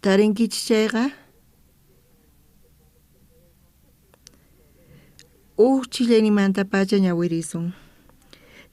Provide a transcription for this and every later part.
Tarinkichis chayqa uj chillaynimantapacha ñawirisun.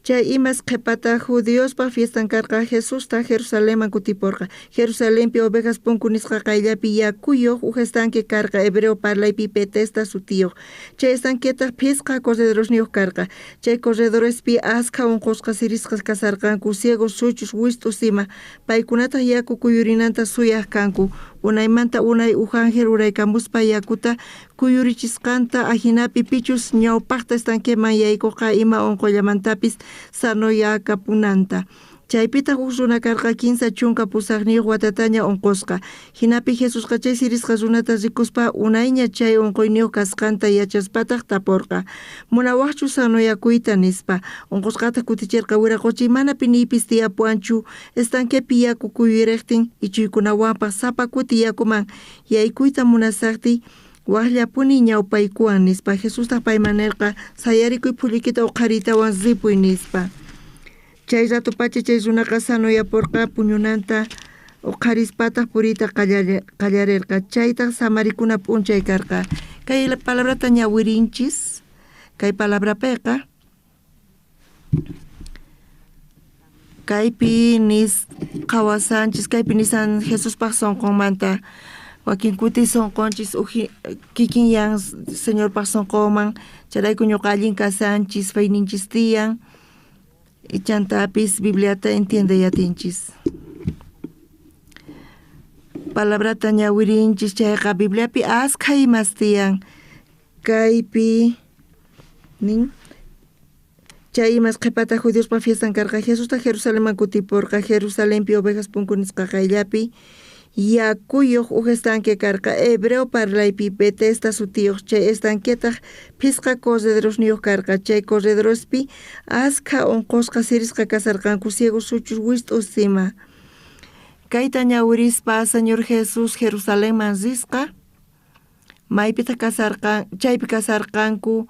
Chay imas qhepata judiospa fiestan karqa, Jesustaj Jerusalenman kutiporqa. Jerusalenpi Ovejas Punku nisqa qayllapi yakuyoj uj estanque karqa, hebreo parlaypi Betesda sutiyoj. Chay estanquetaj phisqa corredorosniyoj karqa. Chay corredorespi askha onqosqas sirisqas kasarqanku, ciegos, suchus, wist'us ima. Paykunataj yaku kuyurinanta suyaj kanku. Unaymanta unay uj ángel uraykamuspa yakuta kuyurichisqanta, ajinapi pichus ñawpajta estanqueman yaykoqa ima onqoyllamantapis sanoyakapunanta. Chaypitaj uj runa karqa 38 watataña onqosqa. Jinapi Jesusqa chay sirisqa runata rikuspa unayña chay onqoyniyoj kasqanta yachaspataj taporqa: Munawajchu sanoyakuyta? Nispa. Onqosqataj kuticherqa: Wiraqochi, mana piniypis tiyapuwanchu estanquepi yaku kuyurejtin ichuykunawanpaj sapa kuti yakuman yaykuyta munasajtiy wajllapuni ñawpaykuwan, nispa. Jesustaj payman nerqa: Sayarikuy, phullukita uqhariytawan ripuy, nispa. Chay ratopacha chay runaqa sanoyaporqa, puñunanta uqharispataj puriyta qallarerqa. Chaytaj samarikuna p'unchay karqa. Kay palabrata ñawirinchis, kay palabrapeqa kaypi nis qhawasanchis, kaypi nisan Jesuspaj sonqonmanta. Wakin kuti sonqonchis kikin yan Señorpaj sonqonman, chayrayku ñuqa allin kasanchis, feyninchis tiyan, chantapis Bibliata entiende atinchis. Palabrata ñawirinchis chayqa Bibliapi askha imas tiyan. Kaypi nin chay imas qhepata judiospa fiestan karqa. Jesustaj Jerusalenman kutiporqa. Jerusalenpi Ovejas Punku nisqa qayllapi yakuyoj uj estanque karqa, hebreo parlaypi Betesda sutiyoj. Chay estanquetaj phisqa corredorosniyoj karqa. Chay corredorospi askha onqosqa sirisqa kasarqanku, ciegos, suchus, wist'us ima. Kayta ñawirispa Señor Jesús Jerusalenman risqa, maypitaj kasarqan, chaypi kasarqanku.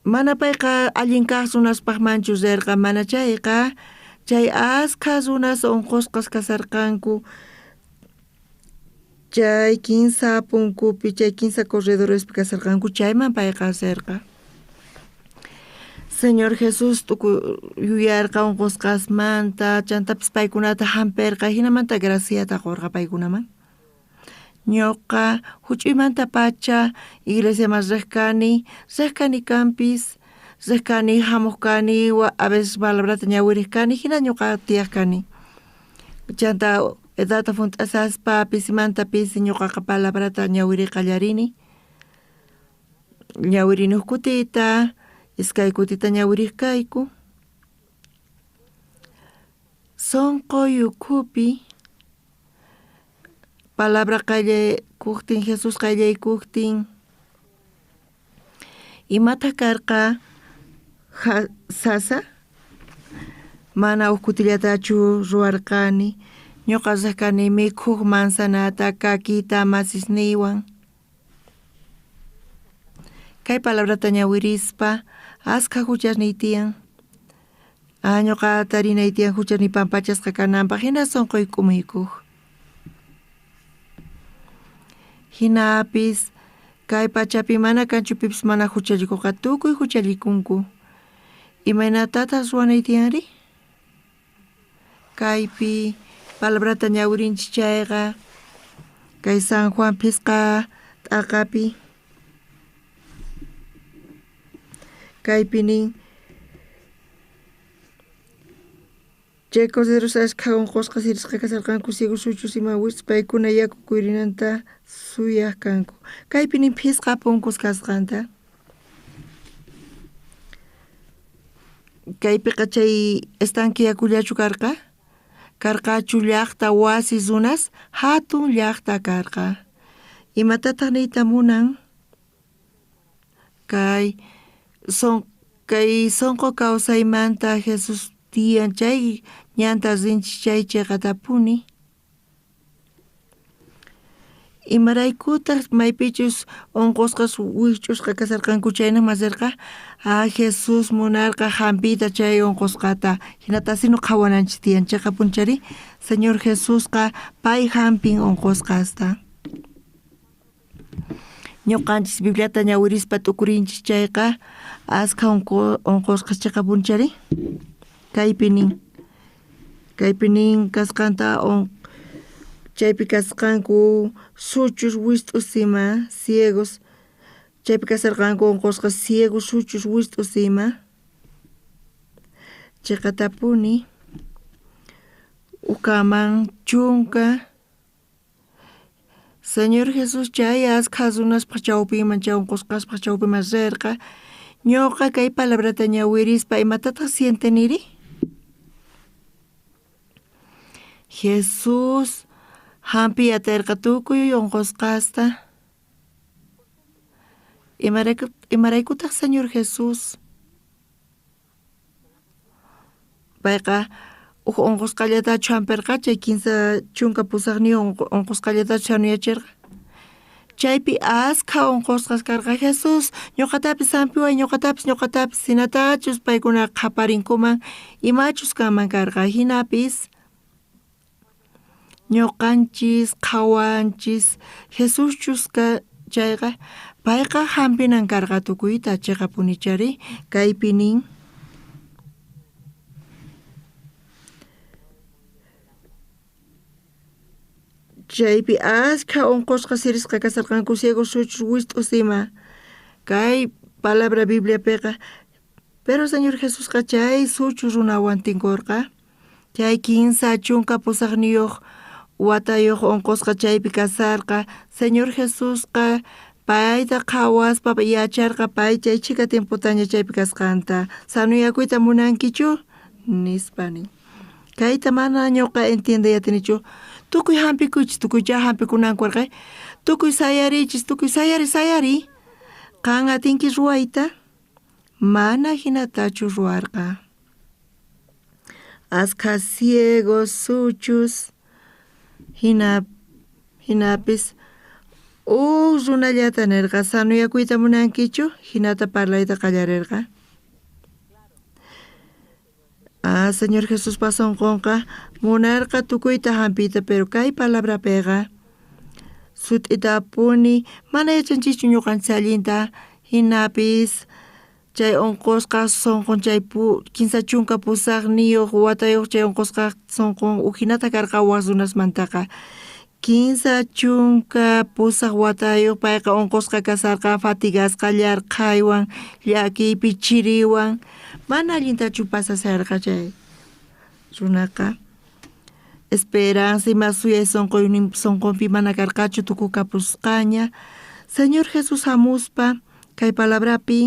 Mana payqa allin kaj runaspajmanchu rerqa, mana chayqa chay askha runas onqosqas kasarqanku. Chay kinsa punkupi, chay kinsa corredorespi kasarqanku, chayman payqa rerqa. Señor Jesús yuyarqa onqosqasmanta, chantapis paykunata jamperqa, jinamanta graciata qorqa paykunaman. Ñuqa huch'uymantapacha iglesiaman rej kani, rej kani kanpis, rej kani jamuj kani, a veces palabrata ñawirej kani, jina ñuqa tiyaj kani. Chanta edadta junt'asaspa pisimanta pisi ñuqaqa palabrata ñawiriy qallarini. Ñawirini uj kutita, iskay kutita ñawiriq kayku. Sonqoy ukhupi palabra qallaykujtin, Jesús qallaykujtin, imataq karqa sasa? Mana uj kutillatachu ruwarqani. Ñuqa riq kani mikhuj manzanata, kakita, masisniywan. Kay palabrata ñawirispa askha huchasniy tiyan. Ñuqa tarinay tiyan huchasniy pampachasqa kananpaj, hina sonqoy k'umuykuj. Jinapis kay pachapi mana kanchu pipis mana huchallikuqqa, tukuy huchallikunku. Imaynatataq ruwanay tiyanri? Kaypi palabrata ñawirinchis chayqa kay San Juan phisqa t'aqapi kaypi nin chay corderos askha onqosqa sirisqa kasarqanku, ciegos, suchus ima wist'us, paykuna yaku kuyurinanta suyaj kanku. Kaypi nin phisqa punkus kasqanta. Kaypiqa chay estanque yakullachu karqa? Karqachu llaqta wasi runas? Hatun llaqta karqa. Imatataq niyta munan? Kay sonqo kawsaymanta Jesús tiyan chay ñanta rinchis chay cheqatapuni. Imaraykutaq maypichus onqosqas wikch'usqa kasarqanku chaynejman rirqa? Ah, Jesús munarqa hampiyta chay onqosqata. Hinata sino qhawananchis tiyan cheqapunchari. Señor Jesusqa pay hampin onqosqasta. Ñuqanchis Bibliata ñawirispa t'ukurinchis chayqa askha onqosqas cheqapunchari. Kaypi nin. Kaypi nin kasqanta chaypi kasqanku suchus wist'us ima ciegos chaypi kasarqanku onqosqas ciegos suchus wist'us ima cheqatapuni ukaman chunka Señor Jesús chay askha runaspaj chawpiman chay onqosqaspaj chawpiman rirqa ñuqa kay palabrata ñawirispa imatataq sienteniri? Jesús hampiy aterqa tukuy onqosqasta. Imaraykutaq Señor Jesús payqa uj onqosqallatachu hampirqa chay 38 onqosqallatachu sanuyachirqa. Chaypi askha onqosqas karqa Jesús ñuqatapis hampiway ñuqatapis ñuqatapis hinatachus paykuna qhaparinkuman imachus kanman karqa hinapis ñuqanchis qhawanchis Jesuschus chayqa payqa hampinan karqa tukuyta cheqapunichari kaypi nin chaypi askha onqosqa sirisqa kasarqanku ciegos suchus wist'us ima kay palabra Bibliapiqa pero Señor Jesusqa chay suchu runawan tinkurqa chay 38 watayuq onqosqa chaypi kasarqa Señor Jesusqa payta qhawaspa yacharqa pay chay chhika tiempotaña chaypi kasqanta sanuyakuyta munankichu nispa nin kayta mana ñuqa entiendey atinichu tukuy hampikuychis tukuychá hampikunanku karqa tukuy sayarichis tukuy sayari sayari qan atinki ruwayta mana hinatachu ruwarqa askha ciegos suchus hinapis uj runallata nirqa sanuyakuyta munankichu hinata parlayta qallarirqa Ah, Señor Jesuspa sonqonqa munarqa tukuyta hampiyta pero kay palabrapiqa sut'itapuni mana yachanchischu ñuqanchis allinta hinapis chay onqosqa sonqon chay 38 watayuq chay onqosqa sonqon ujinata karqa wak runasmantaqa 38 watayuq payqa onqosqa kasarqa fatigasqa llarqhaywan llakiypi chiriwan mana allintachu pasasharqa chay runaqa esperanza ima suyay sonqonpi mana karqachu tukukapusqaña Señor Jesús hamuspa kay palabrapi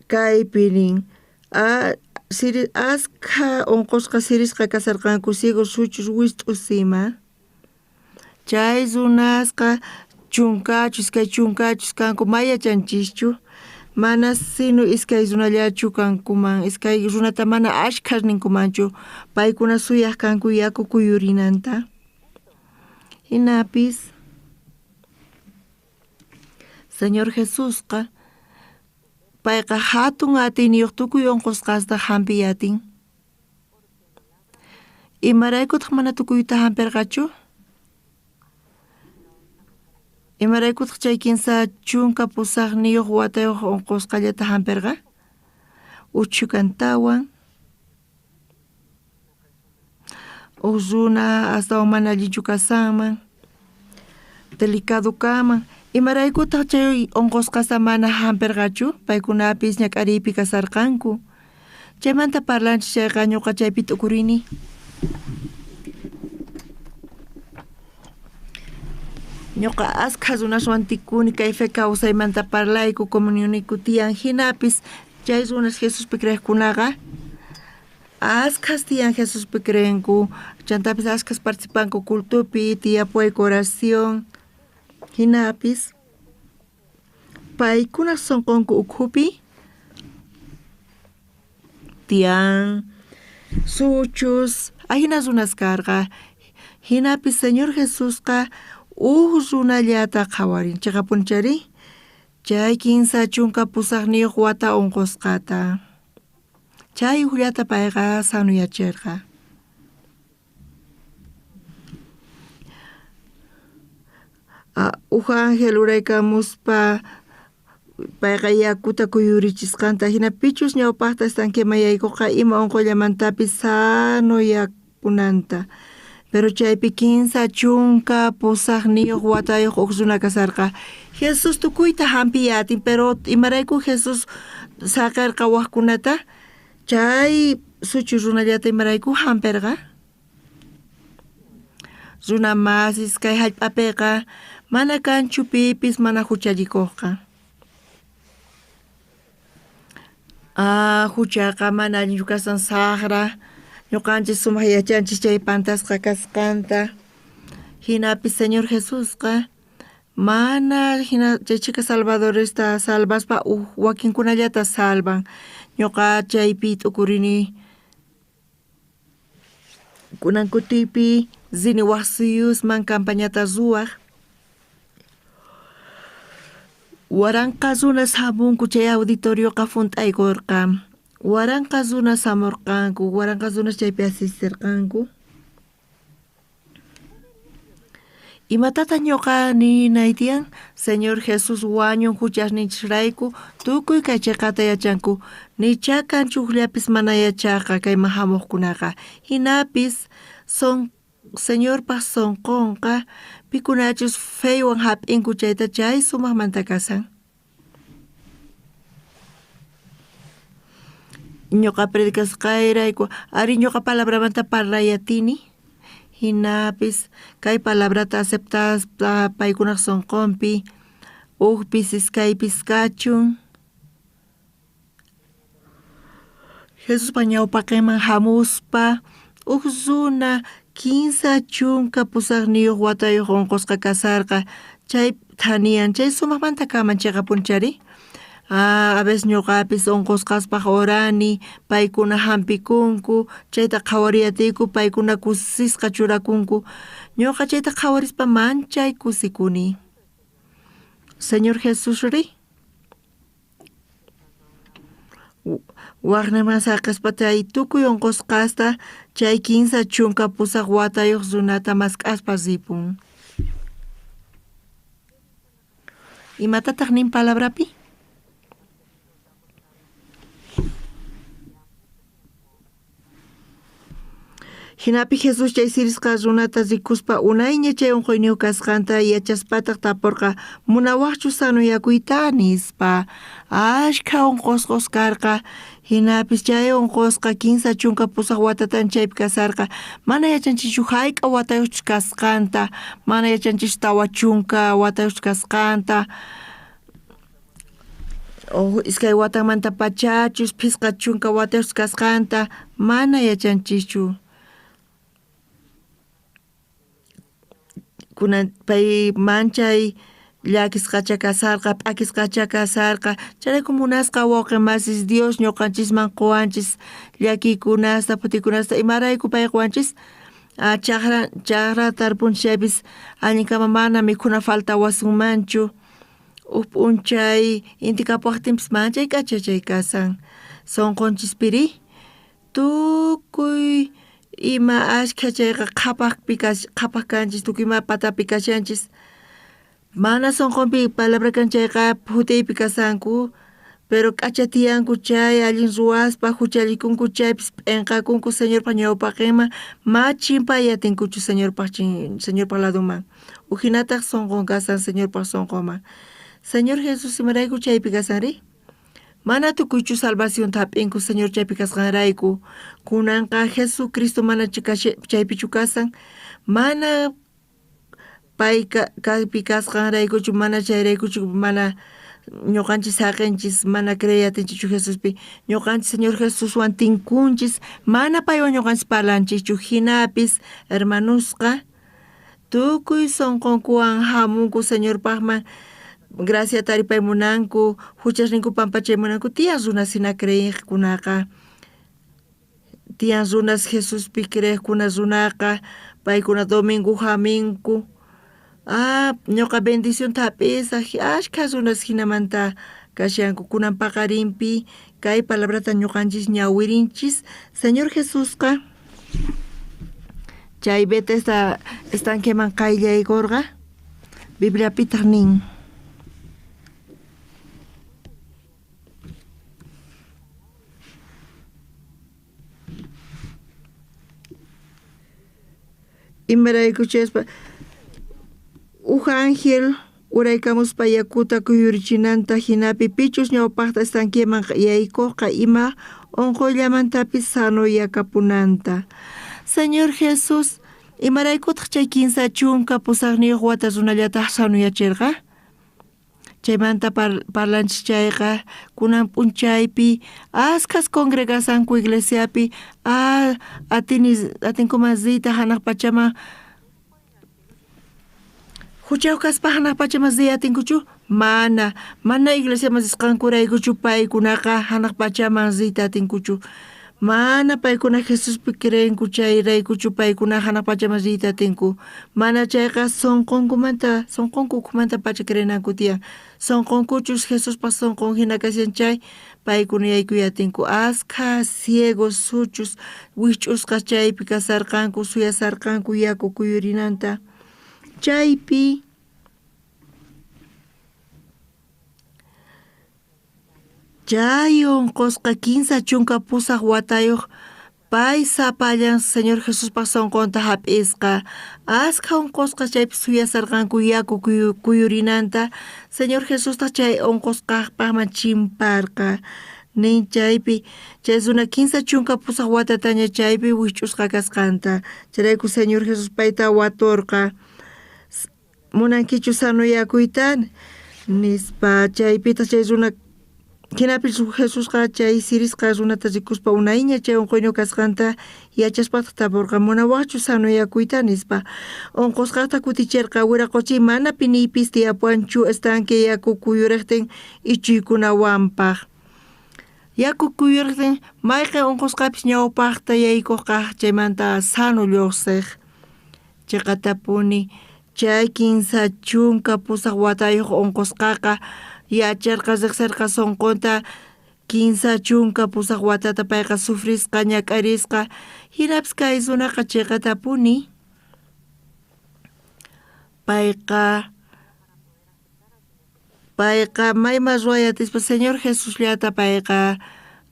kaypi nin askha onqosqa sirisqa kasarqanku ciegos suchus wist'us ima chay runasqa chunkachus kay chunkachus kanku may yachanchischu mana sino iskay runallachu kankuman iskay runata mana ashkhas ninkumanchu paykuna suyaq kanku yaku kuyurinanta hinapis Señor Jesusqa payqa hatun atiyniyuq tukuy onqosqasta hampiy atin imaraykutaq mana tukuyta hampirqachu imaraykutaq chay 38 watayuq onqosqallata hampirqa uchhukantawan uj runa astawan mana allinchu kasanman delicado kanman imaraykutaq chay onqosqasta mana hampirqachu paykunapis ñak'ariypi kasarqanku chaymanta parlanchis chayqa ñuqa chaypi t'ukurini ñuqa askha runaswan tikuni kay fe kawsaymanta parlayku comunioniku tiyan hinapis chay runas Jesuspi creeqkunaqa askhas tiyan Jesuspi creenku chantapis askhas participanku cultopi tiyapuwayku oración hinapis paykunaq sonqonku ukhupi Tiyan suchus, ajina runas karqa. Jinapis Señor Jesusqa uj runallata qhawarin, chiqapunchari? Chay 38 wata unqusqata. Chay ujllata payqa sanuyacherqa. Uj ángel uraykamuspa payqa yakuta kuyurichisqanta, hina pichus ñawpaqta estanqueman yaykuqa ima unquyllamantapis sanuyakunanta. Pero chaypi 38 watayuq uj runa kasarqa. Jesús tukuyta hampiy atin, pero imarayku Jesús saqerqa wajkunata? Chay suchu runallata imarayku hampirqa? Runa masis kay hallp'apiqa mana kanchu pipis mana huchallikuqqa. Huchaqa mana allinchu kasan saqra, ñuqanchis sumaq yachanchis chay pantasqa kasqanta. Hinapis Señor Jesusqa mana hina chay chhika salvadoresta salvaspa uj wakinkunallata salvan. Ñuqa chaypi t'ukurini. Kunan kutiypi rini waj suyusman campañata ruwaj. 1000 runas hamunku chay auditorioqa junt'aykurqa. 1000 runas hamurqanku, 1000 runas chaypi asistirqanku. Imatataq ñuqa ninay tiyan? Señor Jesús wañun huchasninchisrayku, tukuy kay chiqata yachanku. Nicha kanchu ujllapis mana yachaqqa kayman hamuqkunaqa. Hinapis Señorpaq sunqunqa pikunachus feywan hap'inku chayta chay sumaqmanta kasan. Ñuqa predicasqayrayku, ari ñuqa palabramanta parlayatini. Hinapis kay palabrata aceptaspa paykunaq sunqunpi ujpis iskaypis kachun. Jesuspa ñawpaqinman hamuspa uj runa 38 watayuq unqusqa kasarqa. Chay thaniyan, chay sumaqmanta kaman chiqapunchari. A veces ñuqapis unqusqaspaq orani, paykuna hampikunku, chayta qhawariyatiyku, paykuna kusisqa churakunku. Ñuqa chayta qhawarispa manchay kusikuni. Señor Jesús ri? Waqniman saqispa chay tukuy unqusqasta chay 38 watayuq runata mask'aspa ripun. Imatataq nin palabrapi? Hinapi Jesús chay sirisqa runata rikuspa unayña chay unquyniyuq kasqanta yachaspataq tapurqa, munawaqchu sanuyakuyta nispa. Ashkha unqusqos karqa, hinapis chay unqusqa 38 watatan chaypi kasarqa. Mana yachanchischu hayk'a watayuqchus kasqanta, mana yachanchischu 40 watayuqchus kasqanta. 2 watanmanta pachachus 50 watayuqchus kasqanta, mana yachanchischu. Kunan pay manchay llakisqacha kasarqa, p'akisqacha kasarqa. Chayrayku munasqa wawqi masis Dios ñuqanchisman quwanchis llakiykunasta, phutikunasta. Imarayku pay quwanchis? Chaqra tarpunchis chaypis allinkama mana mikhuna falta wasunmanchu. Uj p'unchay inti kapuwaqtinpis manchay k'acha chay kasan. Sunqunchispiri tukuy ima ashkha chayqa qhapaq kanchis, tukuy ima patapi kashanchis. Mana sunqunpi palabra kan chayqa phutiypi kasanku, pero k'acha tiyanku chay allin ruwaspa huchallikunku chaypis p'inqakunku Señorpaq ñawpaqinman, ma chimpay atinkuchu Señorpaq laduman. Ujinataq sunqun kasan Señorpaq sunqunman. Señor Jesús imarayku chaypi kasanri? Mana tukuychu salvacionta hap'inku Señor chaypi kasqanrayku. Kunanqa Jesucristo mana chaypichu kasan, mana pay kaypi kasqanraykuchu, mana chayraykuchu, mana ñuqanchis saqinchis, mana creyatinchikchu Jesuspi. Ñuqanchis Señor Jesuswan tinkunchis, mana paywan ñuqanchis parlanchikchu. Hinapis hermanusqa tukuy sunqunkuwan hamunku Señorpaqman, gracia taripay munanku, huchasninku pampachay munanku, tiyan runas hina creyiqkunaqa. Tiyan runas Jesuspi creejkuna runaqa, paykuna domingo jaminku. Ah, ñuqa bendicionta hap'isaj, ashkha runas jinamanta kashanku. Kunan paqarinpi kay palabrata ñuqanchis ñawirinchis. Señor Jesusqa chay Bethesda estanqueman qayllaykurqa, Bibliapitaq nin. Imaraykuchaspa uj ángel uraykamuspa yakuta kuyurichinanta jinapi pichus ñawpajta estanqueman yaykojqa ima onqoyllamantapis sanoyakapunanta. Señor Jesús, imaraykutaq chay 38 wata runallataj sanoyacherqa? Chaymanta parlanchis chayqa kunan p'unchaypi askhas congregasanku iglesiapi atinkuman riyta hanaq pachaman huchayuq kaspa hanaq pachaman riy atinkuchu? Mana, mana iglesiaman risqankuraykuchu paykunaqa hanaq pachaman riyta atinkuchu. Mana paykuna Jesuspi creenku chayraykuchu paykuna hanaq pachaman riyta atinku. Mana chayqa sonqonkumanta, sonqonku ukhumanta pacha creenanku tiyan. Sonqonkuchus Jesuspa sonqon hina kashan chay paykuna yaykuy atinku. Askha ciegos, suchus, wikch'usqas chaypi kasarqanku, suyasarqanku yaku kuyurinanta. Chaypi chay unqusqa 38 watayuq pay sapallan Señor Jesuspa sonqonta hap'isqa. Askha unqusqa chaypi suyasarqanku yaku kuyurinanta. Señor Jesustaq chay unqusqapaqman chimparqa. Nin chaypi chay runa 38 watataña chaypi wikch'usqa kasqanta. Chayrayku Señor Jesús payta waturqa. Munankichu sanoyakuyta? Nispa. Chaypitaq chay runa jinapis Jesusqa chay sirisqa runata rikuspa unayña chay unquyñu kasqanta yachaspataq tapurqa, munawaqchu sanoyakuyta? Nispa. Unqusqata kuticherqa, wiraqochi mana piniypis tiyapuwanchu estanque yaku kuyuriqtin ichuykunawanpaq. Yaku kuyuriqtin mayqin unqusqapis ñawpaqta yaykuqqa chaymanta sano lluqsiq. Chiqatapuni chay 38 watayuq unqusqaqa yacharqa riqsirqa sonqonta 38 watata payqa sufrisqa ñak'arisqa. Hinapis kay runaqa chiqatapuni payqa mayma ruway atispa Señor Jesusllata payqa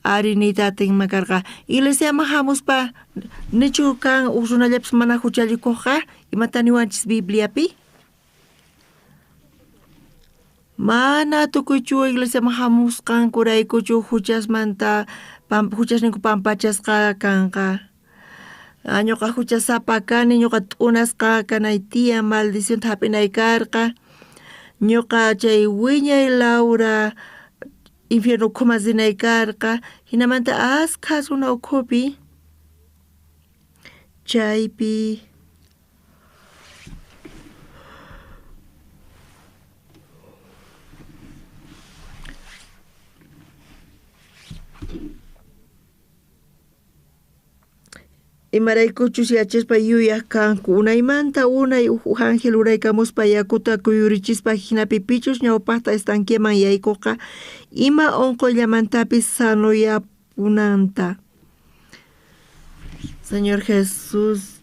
ari niyta atinman karqa. Iglesiaman hamuspa nichu kan uj runallapis mana huchallikuqqa? Imata niwanchis Bibliapi? Mana tukuychu iglesiaman hamusqankuraykuchu huchasmanta huchasninku pampachasqa kanqa. Ñuqa huchasapa kani, ñuqa t'unasqa kanay tiyan, maldicionta hap'inay karqa. Ñuqa chay wiñay Laura infierno ukhuman rinay karqa. Hinamanta askha runa ukhupi chaypi imaraykuchus yachaspa yuyaq kanku. Unaymanta unay uj ángel uraykamuspa yakuta kuyurichispa jinapi pichus ñawpaqta estanqueman yaykuqqa ima unquyllamantapis sanoyapunanta. Señor Jesús,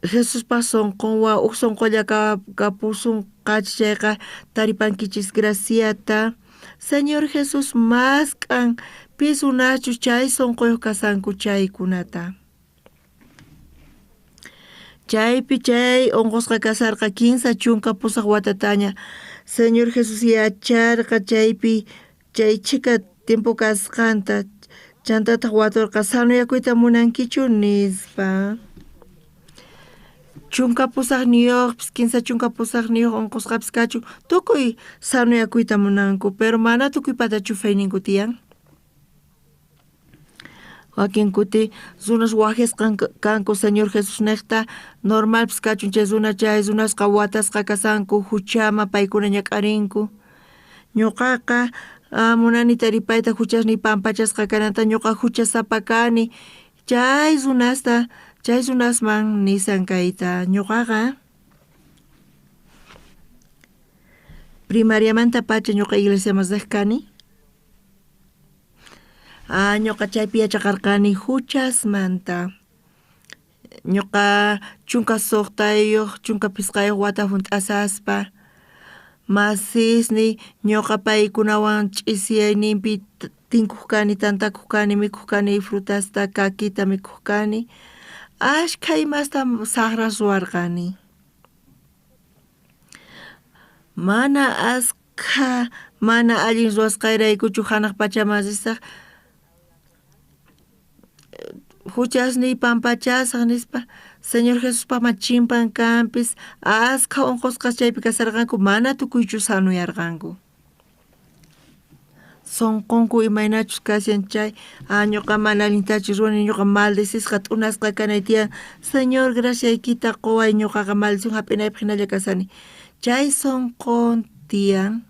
Jesuspa sonqonwan uj sonqolla kapusunqachis chayqa taripankichis graciata. Señor Jesús mask'an pis runachus chay sonqoyuq kasanku chaykunata. Chaypi chay unqusqa kasarqa 38 watataña. Señor Jesús yacharqa chaypi chay chhika tiempo kasqanta. Chantataq waturqa sanoyakuyta munankichu nispa. 18niyuqpis 38niyuq unqusqapis kachun tukuy sanoyakuyta munanku, pero mana tukuypatachu feyninku tiyan. Wakin kuti runas wajisqa kanku Señor Jesús niqta, normalpis kachun chay runa chay runasqa watasqa kasanku huchama paykuna ñak'arinku. Ñuqaqa Munani taripayta huchasniy pampachasqa kananta, ñuqa huchasapa kani. Chay runasta, chay runasman nisan kayta. Ñuqaqa primariamantapacha ñuqa iglesiaman riq kani. Ñuqa chaypi yachaqarqani huchasmanta. Ñuqa 16, 15 wata hunt'asaspa masisniy ñuqa paykunawan ch'isiyayninpi tinkuq kani, tantakuq kani, mikhuq kani frutasta, kakita mikhuq kani. Ashkha imasta saqra ruwarqani. Mana askha mana allin ruwasqayraykuchu hanaq pachaman risaq. Huchasniy pampachasaq nispa Señor Jesuspaqman chimpan kanpis askha unqusqas chaypi kasarqanku mana tukuychu sanuyarqanku. Sunqunku imaynachus kashan chay ñuqa mana allintachu ruwani, ñuqa maldecisqa t'unasqa kanay tiyan. Señor graciaykita quway, ñuqaqa maldición hap'inaypaq hinalla kasani. Chay sunqun tiyan.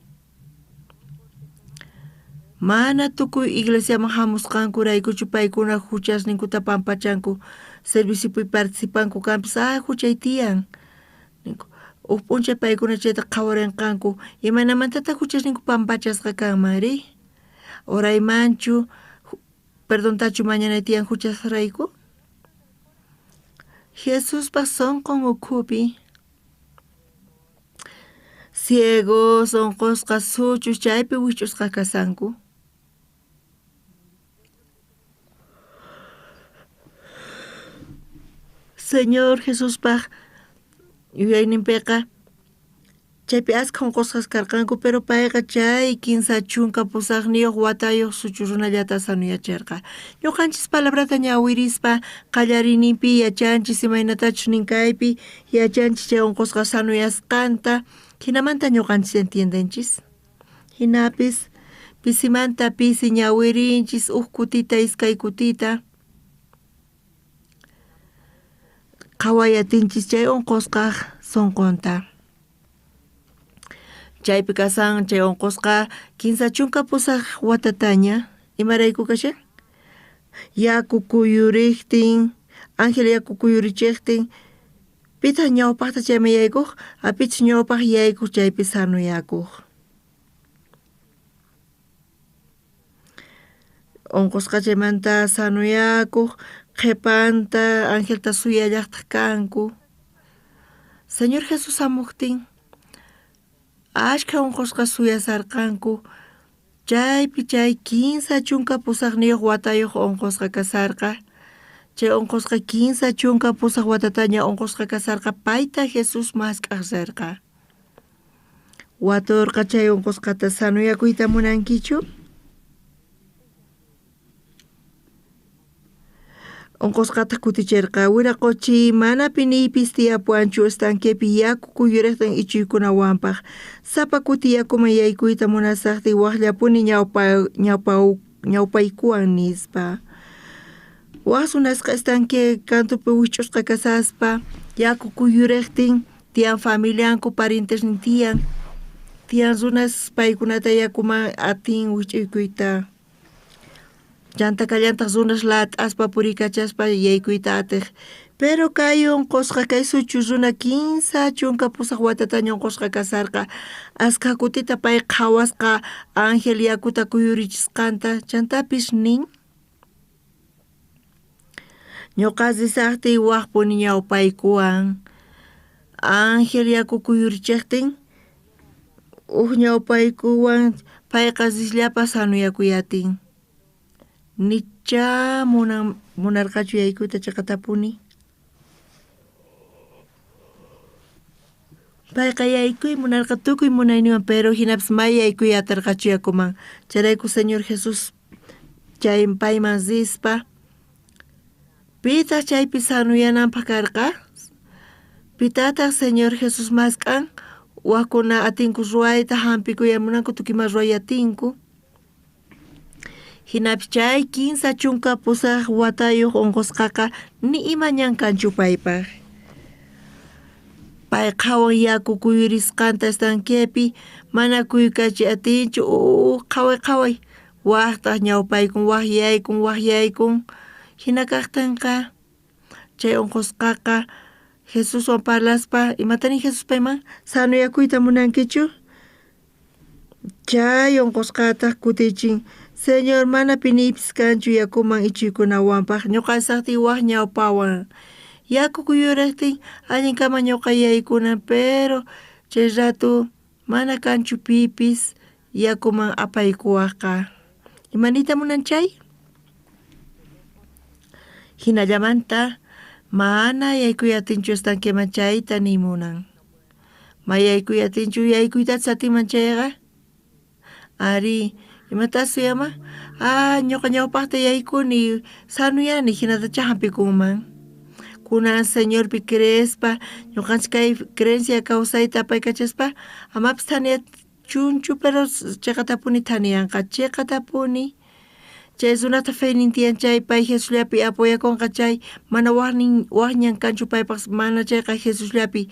Mana tukuy iglesiaman hamusqankuraykuchu paykuna huchasninkuta pampachanku, serviciopi participanku kanpis, huchay tiyan. Ninku. Huk p'unchay paykuna chayta qhawarinqanku, imaynamantataq huchasninku pampachasqa kanmanri? Oraymanchu, perdontachu mañanay tiyan huchasrayku? Jesuspa sunqun ukhupi ciegos, unqusqa, suchus chaypi wikch'usqa kasanku. Señor Jesuspaq yuyayninpiqa chaypi askha unqusqas karqanku, pero payqa chay 38 watayuq suchu runallata sanuyachirqa. Ñuqanchis palabrata ñawirispa qallariyninpi yachanchis imaynatachus nin kaypi, yachanchis chay unqusqa sanuyasqanta, hinamanta ñuqanchis entiendenchis. Hinapis pisimanta pisi ñawirinchis huk kutita iskay kutita qhawayatinchis chay unqusqaq sunqunta. Chaypi kasan chay unqusqa 38 watataña. Imarayku kashan? Yaku kuyuriqtin, ángel yaku kuyurichiqtin, pitaq ñawpaqta chayman yaykuq? Apichus ñawpaq yaykuq chaypi sanuyakuq. Unqusqa chaymanta sanuyakuq, qhipanta angelta suyallaqtaq kanku. Señor Jesús hamuqtin ashkha unqusqa suyasarqanku. Chaypi chay 38 watayuq unqusqa kasarqa. Chay unqusqa 38 watataña unqusqa kasarqa, payta Jesús mask'aq rirqa. Waturqa chay unqusqata sanuyakuyta munankichu? Unqusqataq kutichirqa, wiraquchi mana piniypis tiyapuwanchu estanquepi yaku kuyuriqtin ichuykunawanpaq. Sapa kuti yakuman yaykuyta munasaqtiy waqllapuni ñawpaykuwan nispa. Waq runasqa estanque kantupi wikch'usqa kasaspa yaku kuyuriqtin tiyan familianku parientesnin tiyan. Tiyan runas paykunata yakuman atin wikch'uykuyta. Chanta kallantaq runas lat'aspa purikachaspa yaykuyta atiq. Pero kay unqusqa kay suchu runa 38 watataña unqusqa kasarqa. Askha kutita pay qhawasqa ángel yakuta kuyurichisqanta chantapis nin. Ñuqa risaqtiy waqpuni ñawpaykuwan. Ángel yaku kuyurichiqtin huk ñawpaykuwan payqa risllapa sanuyakuyatin. Nicha munarqachu yaykuyta chaqatapuni. Payqa yaykuy munarqa tukuy munayninwan, pero hinapis may yaykuy atarqachu yakuman. Chayrayku Señor Jesús chay payman rispa pitaq chaypi sanuyananpaq karqa? Pitataq Señor Jesús mask'an? Waqkuna atinku ruwayta hampikuya munanku tukuy ima ruway atinku. Hinapis chay 38 watayuq unqusqaqa ni ima ñan kanchu paypaq. Pay qhawan yaku kuyurisqanta estanquepi, mana kuyukachiy atinchu, qhaway qhaway, wajtaj ñawpaykun, waj yaykun, waj yaykun. Jina kajtinqa chay unqusqaqa Jesuswan parlaspa, imata nin Jesús payman? Sanuyakuyta munankichu? Chay unqusqataq kutichin, Señor, mana piniypis kanchu yakuman ichuykunawanpaq, ñuqa saqtiy waj ñawpawan. Yaku kuyurejtin allinkama ñuqa yaykunan, pero chay rato mana kanchu pipis yakuman apaykuwajqa. Imaniyta munan chay? Jinallamanta mana yaykuy atinchu estanqueman chayta niy munan. Ma yaykuy atinchu yaykuytachus atinman chayqa? Ari, imatas suyama? Ah, ñuqa ñawpaqta yaykuni, sanuyani, hinatacha hampikunman. Kunan Señorpi creespa, ñuqanchik kay creencia kawsayta apaykachaspa, amapis thaniyachunchu, pero chiqatapuni thaniyanqa, chiqatapuni. Chay runata feynin tiyan chay pay Jesusllapi apoyakunqa chay, mana wajnin wajñan kanchu paypaq, mana chayqa Jesusllapi.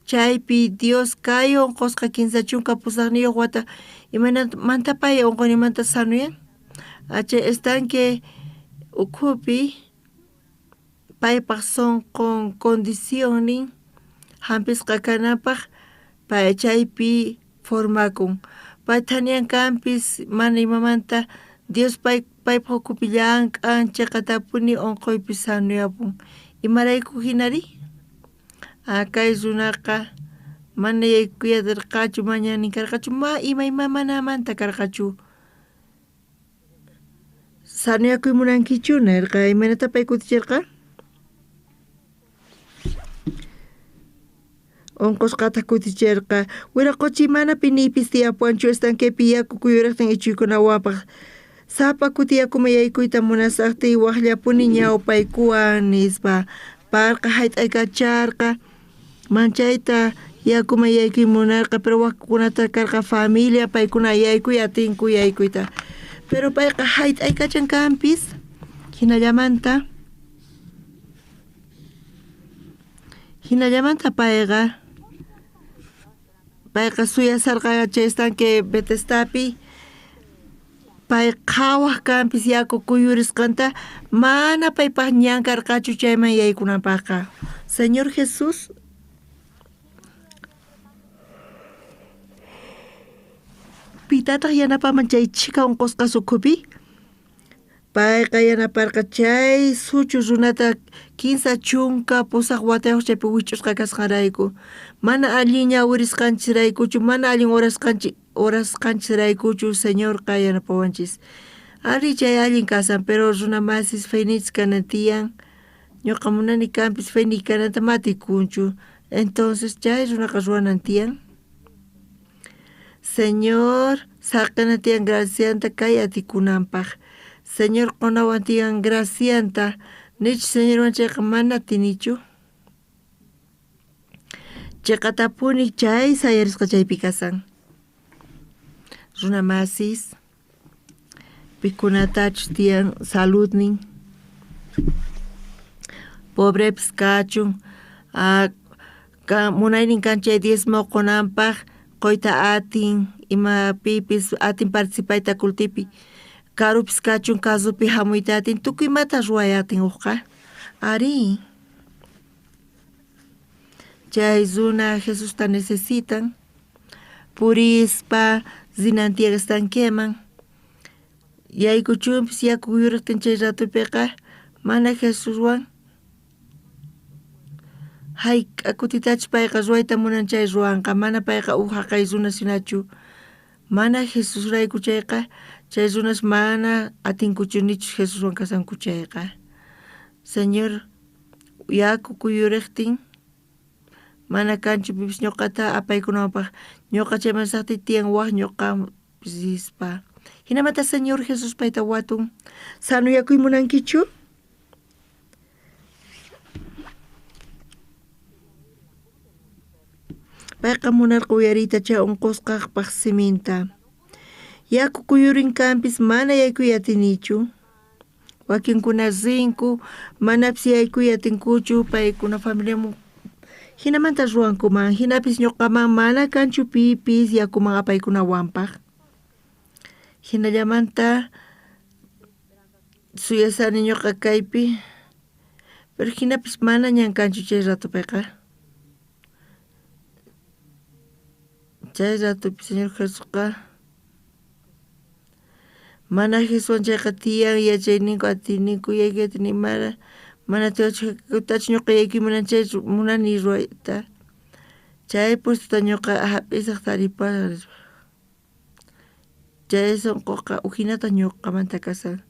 Chaypi Dios kay unqusqa 38 wata, imaynamanta pay unquyninmanta sanuyan? Chay estanque ukhupi paypaq sunqun condicionnin hampisqa kananpaq pay chaypi formakun. Pay thaniyan kanpis mana imamanta Dios pay paypaq ukhupi llank'an chiqatapuni unquypi sanuyapun. Imarayku hinari? Kay runaqa mana yaykuy atirqachu, mañanin karqachu, ma imaymanamanta karqachu. Sanuyakuy munankichu nirqa, imaynata pay kutichirqa? Unqusqataq kutichirqa, Wiraqochi, mana piniypis tiyapuwanchu estanquepi yaku kuyurejtin ichuykunawanpaq. Sapa kuti yakuman yaykuyta munasaqtiy wajllapuni ñawpaykuwan, nispa. Parqa hayt'aykacharqa, manchayta yakuman yaykuy munarqa, pero wajkunata karqa familia, paykuna yaykuy atinku yaykuyta. Pero payqa hayt'aykachan kanpis, jinallamanta payqa suyasarqa chay estanque Betesdapi, pay qhawaj kanpis yaku kuyurisqanta, mana paypaq ñan karqachu chayman yaykunanpaqqa. Señor Jesús pitataq yanapaman chay chhika unqusqas ukhupi? Payqa yanaparqa chay suchu runata 38 watayuq chaypi wich'usqa kasqanrayku. Mana allin ñawirisqanchisraykuchu, mana allin orasqanchisraykuchu Señorqa yanapawanchis. Ari chay allin kasan, pero runa masis feyninchis kanan tiyan. Ñuqa munani kanpis feyniy kananta matikunchu. Entonces chay runaqa ruwanan tiyan. Señor saqena tiyan gracianta kay atikunanpaq. Señor qonawan tiyan gracianta. Nichu Señorwan chayqa mana atinichu. Chiqatapuni chay sayarisqa chaypi kasan. Runa masis pikunatachus tiyan saludnin. Pobrepis kachun, munaynin kan chay diezmo qonanpaq, qoyta atin, imapipis atin participayta cultipi. Karupis kachun, kasupi hamuyta atin, tukuy imata ruway atin uqqa. Ari. Chay runa Jesusta necesitan. Purispa rinan tiyan estanqueman. Yaykuchunpis yaku kuyurejtin chay ratopiqa mana Jesuswan hayk'a kutitachus payqa ruwayta munan chay ruwanqa, mana payqa uj haqay runa hinachu. Mana Jesusrayku chayqa chay runas mana atinkuchu nichus Jesuswan kasanku chayqa. Señor yaku kuyurejtin mana kanchu pipis ñuqata apaykunawanpaq, ñuqa chayman saqtiy tiyan waj ñuqa rispa. Hinamanta Señor Jesús payta watun, sanuyakuy munankichu? Payqa munarqa uyariyta chay unqusqaqpaq siminta. Yaku kuyurin kanpis mana yaykuy atinichu. Wakinkuna rinku, manapis yaykuy atinkuchu, paykuna familiaman Jinamanta ruwankuman, jinapis ñuqaman mana kanchu pipis yakuman apaykunawanpaq. Jinallamanta suyasani ñuqa kaypi, pero jinapis mana ñan kanchu chay ratopiqa. Chay ratopi Señor Jesusqa mana Jesuswan chayqa tiyan yachayninku atiyninku yaykuyta ni mana mana tachu ñuqa yaykuy munan chay munani ruwayta. Chay puestosta ñuqa hap'isaq taripasaq nispa. Chay sunquqa ujinata ñuqamanta kasan.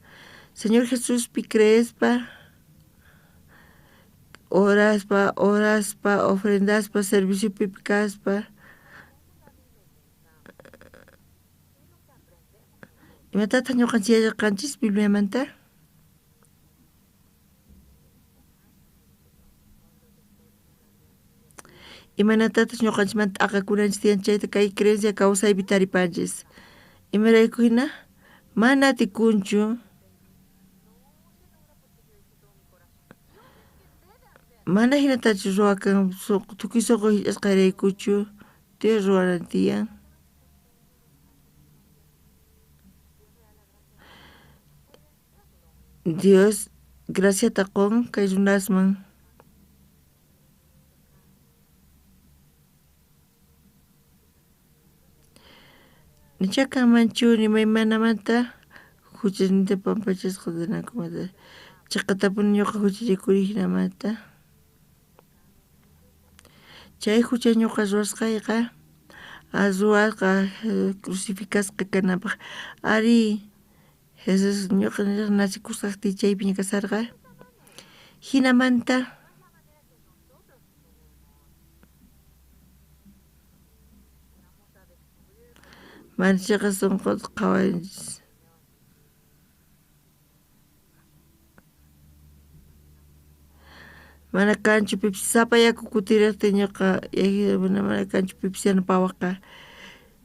Señor Jesuspi creespa, oraspa, oraspa, ofrendaspa, serviciopi kaspa. Imatataq ñuqanchik yacharqanchis Bibliamanta? Imaynatataq ñuqanchikmanta t'aqakunanchik tiyan chayta kay creencia kawsaypi taripanchis. Imarayku hina mana atikunchu mana hinatachu ruwakan tukuy sunqu hich'asqayraykuchu Dios ruwanan tiyan. Dios graciata qun kay runasman. Nichá kanmanchu imaymanamanta huchasninta pampachasqa kanankumanta. Chiqatapuni ñuqa huchachikuni jinamanta. Chay hucha ñuqa ruwasqayqa ruwasqa crucificasqa kananpaq. Ari Jesús ñuqa nachikusqajtiy chaypiña kasarqa. Jinamanta mana chiqa sunquta qhawanchis. Mana kanchu pipis sapa yaku kutiriqtin ñuqa mana kanchu pipis yanapawaqqa.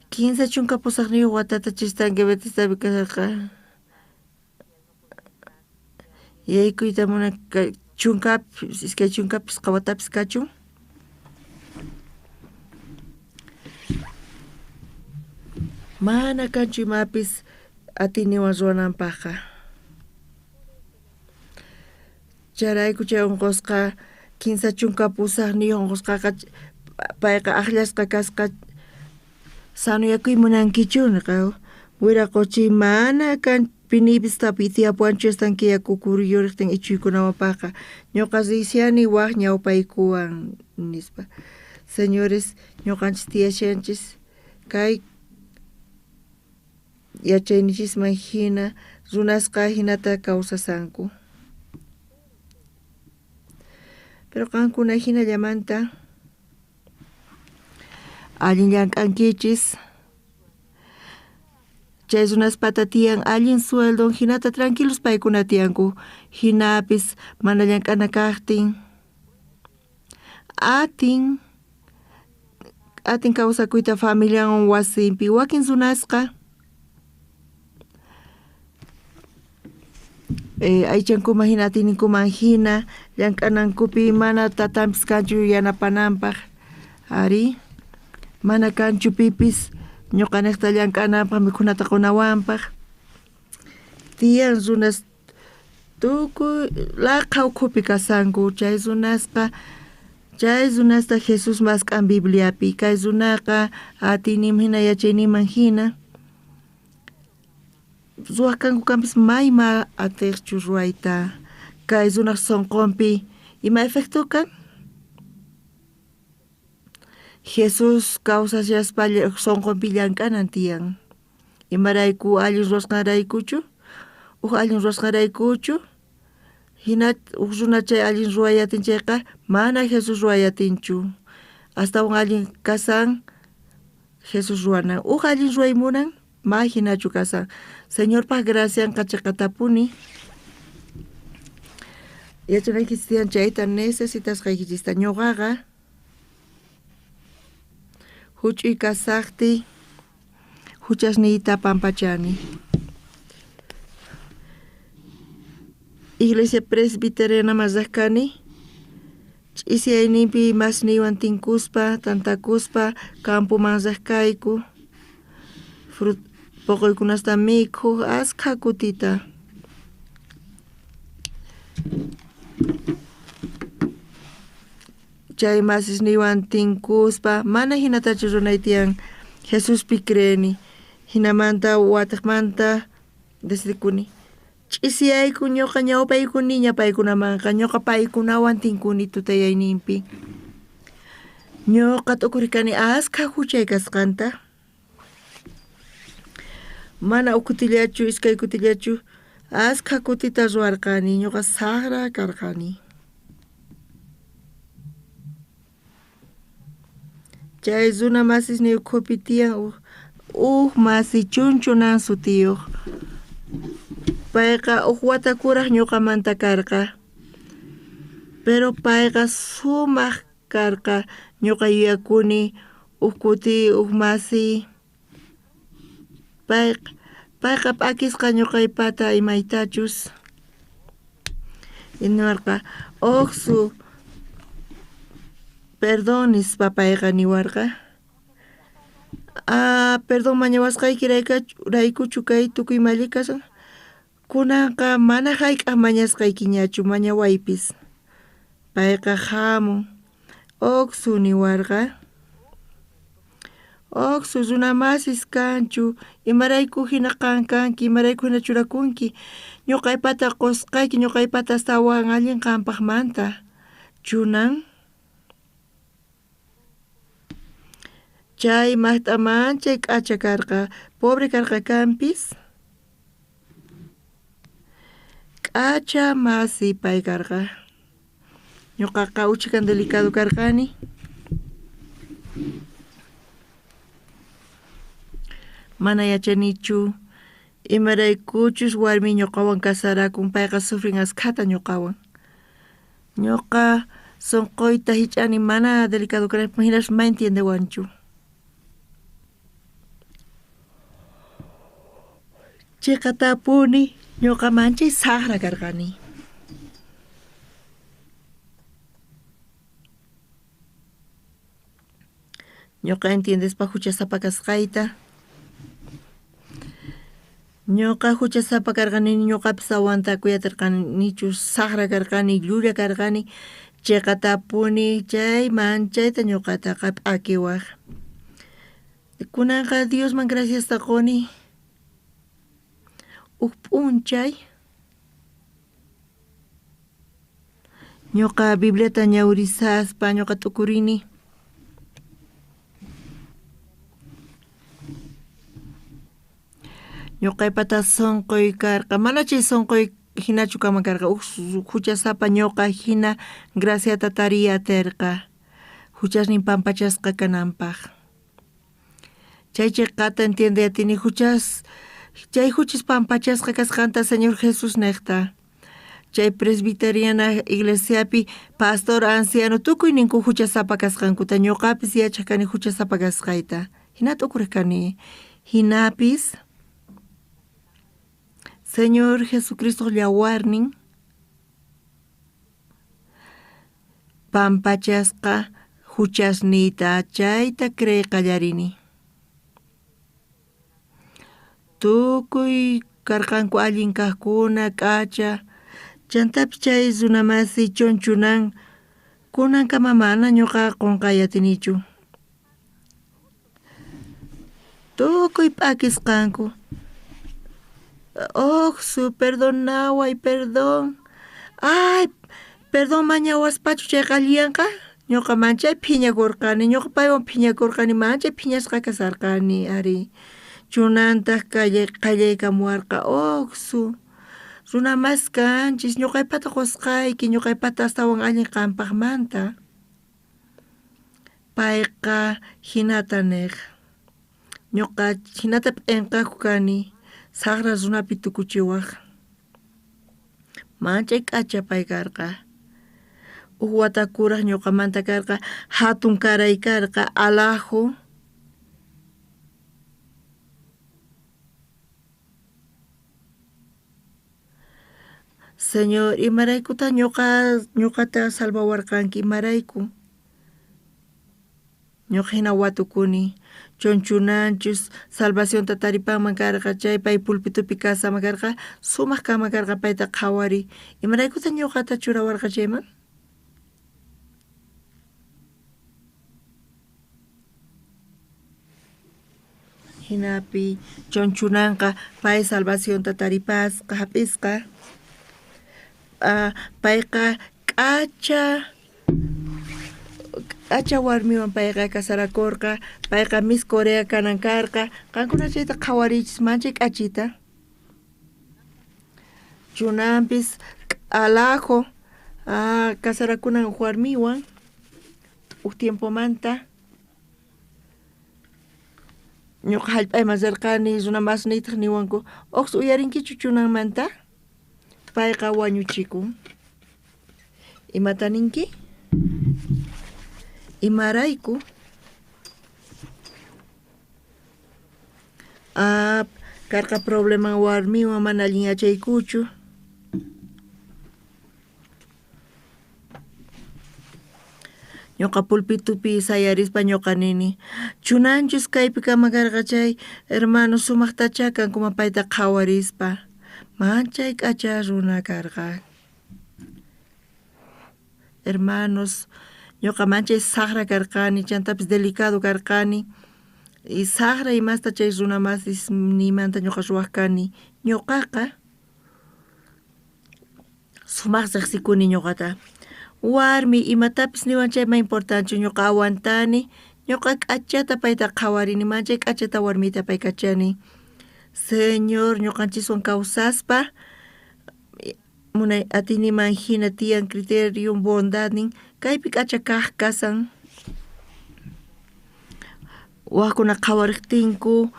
38 watata chay estanque Betesdapi kasarqa. Yaykuyta munan 20 watapis kachun. Mana kanchu imapis atiyninwan ruwananpaqqa. Chayrayku chay unqusqa 38 unqusqaqa payqa aqllasqa kasqa sanoyakuy munankichu nisqa. Wiraquchi mana kan pinipis tiyapuwanchu estanque yaku yuriqtin ichuykunawanpaqqa. Ñuqa riysiani waq ñawpaykuwan nispa. Señores, ñuqanchis tiyashanchis kay yachaynichisman hina runasqa hinata kawsasanku. Pero qankuna hinallamanta allin llank'ankichis. Chay runaspata tiyan allin sueldon hinata tranquilos paykuna tiyanku. Hinapis mana llank'ana kaqtin atin kawsakuyta familianwan wasinpi. Wakin runasqa aychankuman hina atiyninkuman hina llank'anankupi mana tatanpis kanchu yanapananpaq. Ari mana kanchu pipis ñuqaniqta llank'ananpaq mikhunata qunawanpaq. Tiyan runas tukuy laqha ukhupi kasanku. Chay runasqa chay runasta Jesús mask'an Bibliapi. Kay runaqa atiyninman hina yachayninman hina ruwaq kanku kanpis mayma atiqchu ruwayta. Kay runaq sunqunpi ima efecto kan? Jesús kawsashaspa sunqunpi llank'anan tiyan. Imarayku allin ruwasqanraykuchu? Uj allin ruwasqanraykuchu? Hina uj runa chay allin ruwayatin chayqa mana Jesús ruwayatinchu. Astawan allin kasan Jesús ruwanan. Uj allin ruway munan ma hinachu kasan. Señorpaq gracianqa chiqatapuni. Yachanaykichis tiyan chayta necesitasqaykichista. Ñuqaqa huch'uy kasaqtiy huchasniyta pampachani. Iglesia presbiteriana riq kani. Ch'isiyayninpi masniywan tinkuspa, tantakuspa, campoman rej kayku, poqoykunasta mikhuj askha kutita. Chay masisniywan tinkuspa mana jinatachu runay tiyan, Jesuspi creeni, jinamanta watejmanta decidikuni. Ch'isiyayku ñuqa ñawpaykuniña paykunamanqa, ñuqa paykunawan tinkuni tutayayninpi. Ñuqa t'ukurikani askha huchay kasqanta. Mana uj kutillachu, iskay kutillachu, askha kutita ruwarqani, ñuqa saqra karqani. Chay runa masisniy ukhupi tiyan uj masi Chunchunan sutiyuq. Payqa uj wata kuraj ñuqamanta karqa. Pero payqa sumaq karqa, ñuqa yuyakuni uj kuti uj masi payqa p'akisqa ñuqaypata imaytachus. Niwarqa Oqsu, perdón nispa payqa niwarqa. Ah, perdón mañawasqayki raykuchu kay tukuy malli kashan. Kunanqa mana hayk'aq mañasqaykiñachu, mañawaypis. Payqa hamun. Oqsu niwarqa. Oqsu runa masis kanchu, imarayku hina qan kanki, imarayku hina churakunki, ñuqaypata qusqayki, ñuqaypata astawan allin qampaqmanta. Chunan. Chay maqt'a manchay k'acha karqa, pobre karqa kanpis. K'acha masi pay karqa. Ñuqaqa uchikan delicado karqani. Mana yachanichu imaraykuchus warmi ñuqawan casarakun, payqa sufrin askhata ñuqawan. Ñuqa sunquyta hich'ani mana delicado kanaypaq, hinaspa ma entiendewanchu. Chiqatapuni ñuqa manchay saqra karqani. Ñuqa entiendespa huchasapa kasqayta. Ñuqa huchasapa karqani, ñuqapis aguantakuy atirqanichu, saqra karqani, llulla karqani, chiqatapuni chay manchayta ñuqataqa p'akiwaj. Kunanqa Diosman graciasta quni. Uj p'unchay ñuqa Bibliata ñawrisaspa ñuqa t'ukurini. Ñuqaypata sunquy karqa, mana chay sunquy hinachu kanman karqa, uj huchasapa ñuqa hina graciata tariy aterqa, huchasnin pampachasqa kananpaq. Chay chiqata entiende atini huchas, chay huchas pampachasqa kasqanta Señor Jesús niqta. Chay presbiteriana iglesiapi pastor anciano tukuy ninku huchasapa kasqankuta, ñuqapis yachaq kani huchasapa kasqayta. Hina t'ukurej kani. Hinapis Señor Jesucristo llawarnin pampachasqa huchasniyta, chayta creey qallarini. Tukuy karqanku allin kaqkuna, k'acha, chantapis chay runamasi chunchunan kunankama mana ñuqa qunqay atinichu. Tukuy p'akisqanku. Oqsu, perdonaway, perdón. Ay, perdón mañawaspachu chayqa alliyanqa? Ñuqa manchay phiñakurqani, ñuqa paywan phiñakurqani, manchay phiñasqa kasarqani, ari. Chunantaq qallaykamuwarqa, Oqsu, runa mas kanchis, ñuqaypata qusqayki, ñuqaypata astawan allin qampaqmanta. Payqa hinata niq. Ñuqa hinata p'inqaku kani, saqra runapi tukuchiwaq. Manchay k'acha pay karqa. Uj wata kuraj ñuqamanta karqa, hatun karay karqa, alaju. Señor, imaraykuta ñuqata salvawarqanki, imarayku? Ñuqa hina watukuni. Chonchunanchus salvacionta taripanman karqa, chay pay pulpitupi kasaman karqa, sumaq kanman karqa payta qhawari. Imaraykuta ñuqata churawarqa chayman? Hinapi chonchunanqa pay salvacionta taripasqa, hap'isqa. Payqa k'acha warmiwan payqa kasarakurqa, payqa Miss Corea kanan karqa. Qankuna chayta qhawariychis manchay k'achita. Chunanpis alajo kasarakunan warmiwan uj tiempomanta. Ñuqa hallp'ayman rirqani, runa masniytaq niwanku, uqs uyarinkichu chunanmanta? Payqa wañuchikun. Imata ninki? Imarayku? Karqa problema warmiwan mana allin yachaykuchu. Ñuqa pulpitupi sayarispa ñuqa nini, chunanchus kaypi kama karqa chay hermano sumaqtacha kankuman payta qhawarispa. Manchay k'acha runa karqa. Hermanos, ñuqa manchay saqra karqani, chantapis delicado karqani. Y saqra imasta chay runa masis nimanta ñuqa ruwaq kani. Ñuqaqa sumaq riqsikuni ñuqata. Warmi imatapis niwan chay ma importanchu, ñuqa aguantani, ñuqa k'achata payta qhawarini, manchay k'achata warmita pay kachani. Señor, ñuqanchiswan kawsaspa munay atiniman hina tiyan criterion bondadnin, kaypi k'acha kaq kasan. Waqkuna qhawariqtinku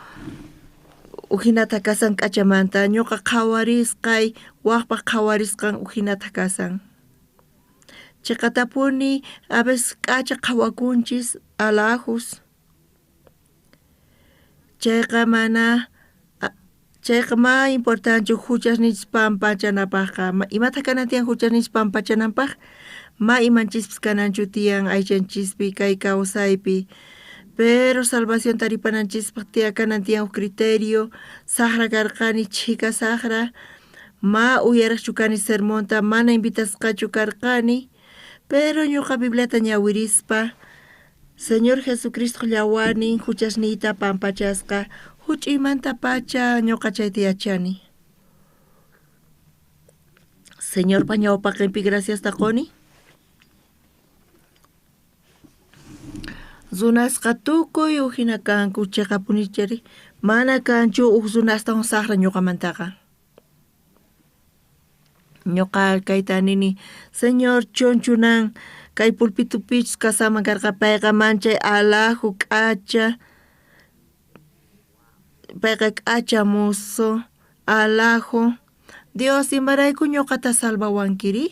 ujinata kasan k'achamanta, ñuqa qhawarisqay waqpaq qhawarisqan ujinata kasan. Chiqatapuni a veces k'acha qhawakunchis alajus. Chayqa mana chayqa ma importanchu huchasninchis pampachanapaqqa. Imata kanan tiyan huchasninchis pampachananpaq? Ma imanchispis kananchu tiyan aychanchispi kay kawsaypi. Pero salvación taripananchispaq tiya kanan tiyan huk criterio. Saqra karqani, chhika saqra. Ma uyariqchu kani sermonta, mana invitasqachu karqani. Pero ñuqa Bibliata ñawirispa Señor Jesucristo llawarnin huchasniyta pampachasqa, huch'uymantapacha ñuqa chayta yachani. Señorpa ñawpaqinpi graciasta quni. Runasqa tukuy ujina kanku chiqapunichari, mana kanchu uj runa astawan saqra ñuqamantaqa. Ñuqa kayta nini, Señor chunchunan kay pulpitupichus kasaman karqa, payqa manchay alaju k'acha, payqa k'acha musu, alajo. Dios, imarayku ñuqata salvawankiri?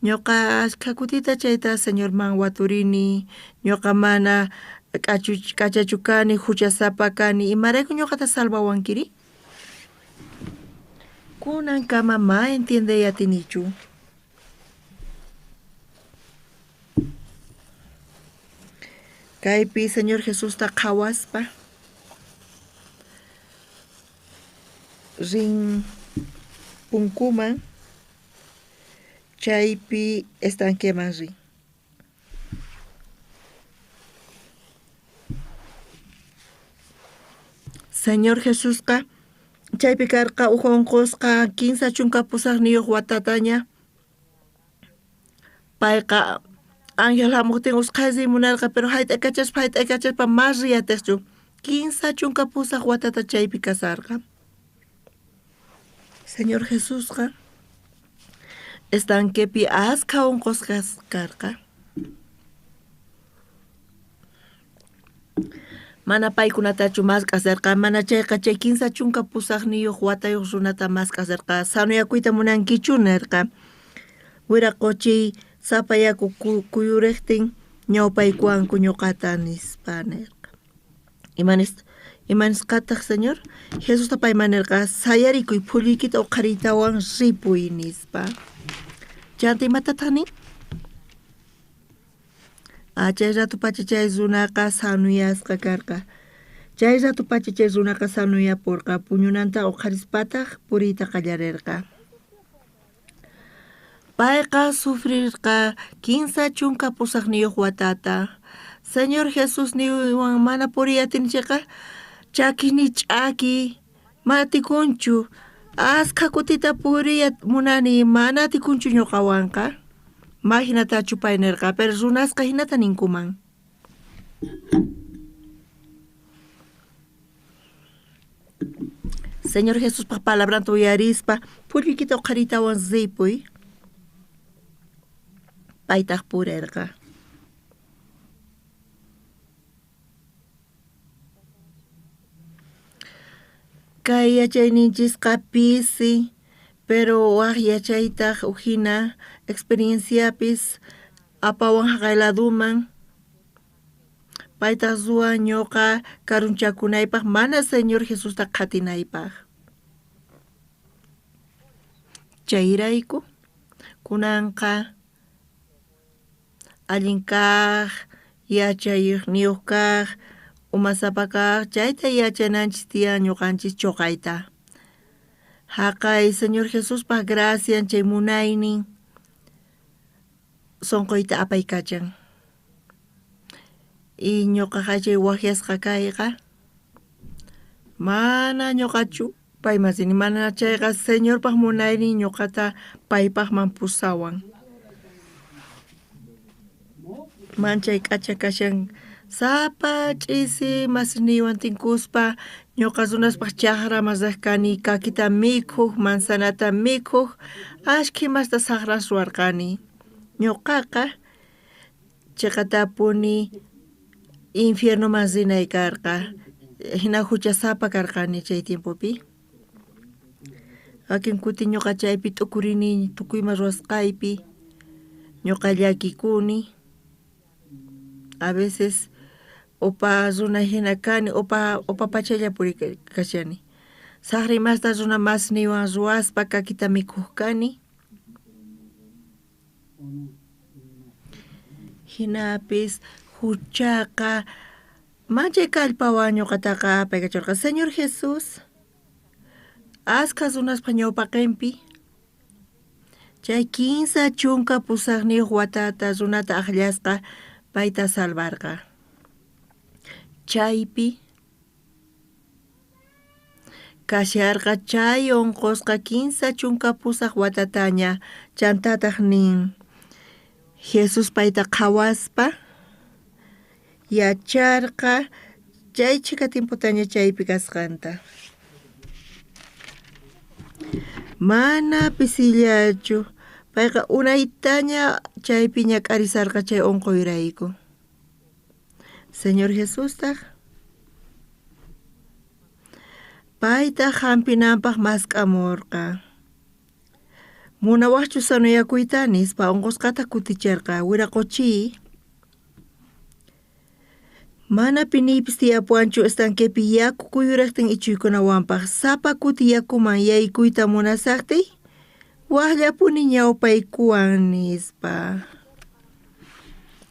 Ñuqa ashkha kutita chayta Señorman waturini, ñuqa mana k'achachu kani, huchasapa kani, imarayku ñuqata salvawankiri? Kunankama ma entiendey atinichu. Kaypi Señor Jesusta qhawaspa rin punkuman, chaypi estanqueman rin. Señor Jesusqa chaypi karqa uj unqusqa 38 watataña. Payqa ángel hamuqtin usqhaysi munarqa, pero hayt'akachaspa mas riyatiqchu. 38 watata chaypi kasarqa. Señor Jesusqa estanquepi askha unqusqas karqa. Mana paykunatachu mask'asarqa, mana chayqa chay 38 watayuq runata mask'asarqa. Sanuyakuyta munankichu nirqa. Wiraqochiy sapa yaku kuyuriqtin ñawpaykuwanku ñuqata nispa nirqa. Imanis Ima nisqataj Señor? Jesusta payman nerqa, sayarikuy, phulluykita uqhariytawan ripuy, nispa. Chanta imatataj nin? Chay rato pacha chay runaqa sanuyasqa karqa. Chay rato pacha chay runaqa sanuyaporqa, puñunanta uqharispataj puriyta qallarerqa. Payqa sufrirqa 38 watata. Señor Jesús niwan mana puriy atini chayqa, chakini ch'aki, mana atikunchu. Askha kutita puriy munani, mana atikunchu ñuqawanqa. Ma hinatachu pay nerqa, pero runasqa hinata ninkuman. Señor Jesuspaj palabranta uyarispa, phulluykita uqharitawan ripuy. Paytaj purerqa. Kay yachayninchisqa pisi, pero waj yachaytaj ujina experienciapis apawan jaqay laduman. Paytaj ruwan ñuqa karunchakunaypaj mana Señor Jesusta qhatinaypaj. Chayrayku kunanqa allin kaj, yachayniyuq kaj, umasapa kaj, chayta yachananchis tiyan ñuqanchis choqayta. Jaqay Señor Jesuspaj gracian chay munaynin sonqoyta apaykachan. Y ñuqaqa chay wajyasqa kayqa mana ñuqachu payman rini, mana chayqa Señorpaj munaynin ñuqata paypajman pusawan. Manchay k'acha kashan sapa ch'isi masniywan tinkuspa ñuqa runaspaj chajraman rej kani, kakita mikhuj, manzanata mikhuj, ashkha imasta sajras ruwarqani. Ñuqaqa chiqatapuni infiernoman rinay karqa, hina huchasapa karqani chay tiempopi. Wakin kuti ñuqa chaypi t'ukurini tukuy ima ruwasqaypi, ñuqa llakikuni. A veces upa runa hina kani, upa pachalla purikashani. Sajra imasta runa masniywan ruwaspa kakita mikhuj kani. Hinapis huchaqa manchay kallpawan ñuqataqa apaykacharqa. Señor Jesús askha runaspaj ñawpaqinpi chay 38 watata runata aqllasqa payta salvarqa. Chaypi kasharqa chay unqusqa 38 watataña. Chantataq nin Jesús payta qhawaspa yacharqa chay chhika tiempotaña chaypi kasqanta. Mana pisillachu, payqa unaytaña chaypi ñak'arisarqa chay unquyrayku. Señor Jesustaq payta hampinanpaj mask'amurqa. Munawaqchu sanuyakuyta nispa unqusqata kuticherqa, wiraqochiy. Mana piniypis tiyapuwanchu estanquepi yaku kuyurajtin ichuykunawanpaj, sapa kuti yakuman yaykuyta munasajtiy, wajllapuni ñawpaykuwan nispa.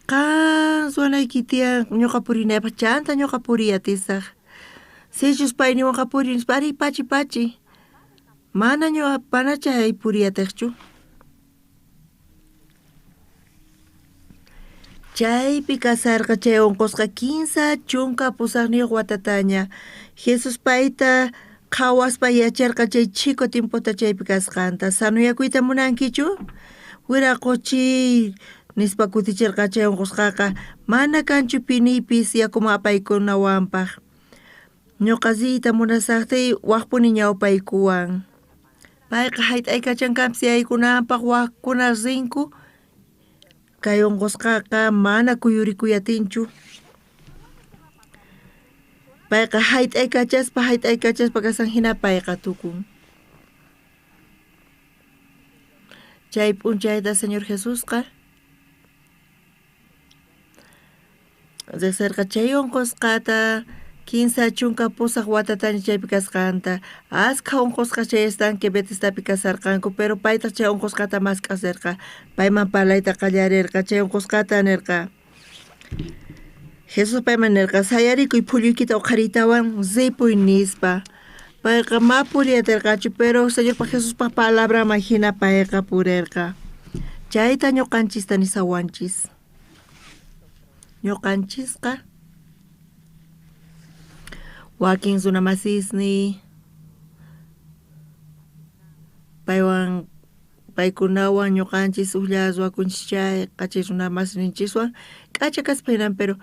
Qan ruwanayki tiyan ñuqa purinaypaj, chanta ñuqa puriy atisaj. Sichus pay niwanqa puriy nispa, ari pachi pachi. Mana ñuqa mana chay puriy atiqchu. Chaypi kasarqa chay unqusqa 38 watataña. Jesús payta qhawaspa yacharqa chay chhiko tiempota chaypi kasqanta. Sanuyakuyta munankichu? Wiraqochiy nispa kuticherqa chay unqusqaqa, mana kanchu piniypis yakuman apaykunawanpaj. Ñuqa riyta munasajtiy wajpuni ñawpaykuwan. Payqa hayt'aykachan kanpis yaykunanpaj wajkuna rinku. Kay unqusqaqa mana kuyurikuy atinchu. Payqa hayt'aykachaspa kasan hina payqa tukun. Chay p'unchayta Señor Jesusqa riqsirqa chay unqusqata 38 watataña chaypi kasqanta. Askha onqosqa chay estanque Betesdapi kasarqanku, pero paytaq chay onqosqata mask'asirqa. Payman parlayta qallarirqa, chay onqosqata nirqa. Jesús payman nirqa, sayarikuy phulluykita uqhariytawan ripuy nispa. Payqa ma puriy atirqachu, pero Señorpa Jesuspa palabranman hina payqa purirqa. Chayta ñuqanchista nisawanchis. Ñuqanchisqa wakin runamasisni paywan paykunawan ñuqanchis ujlla ruwakunchis chayqa chay runamasninchiswan k'acha kaspa hinan, pero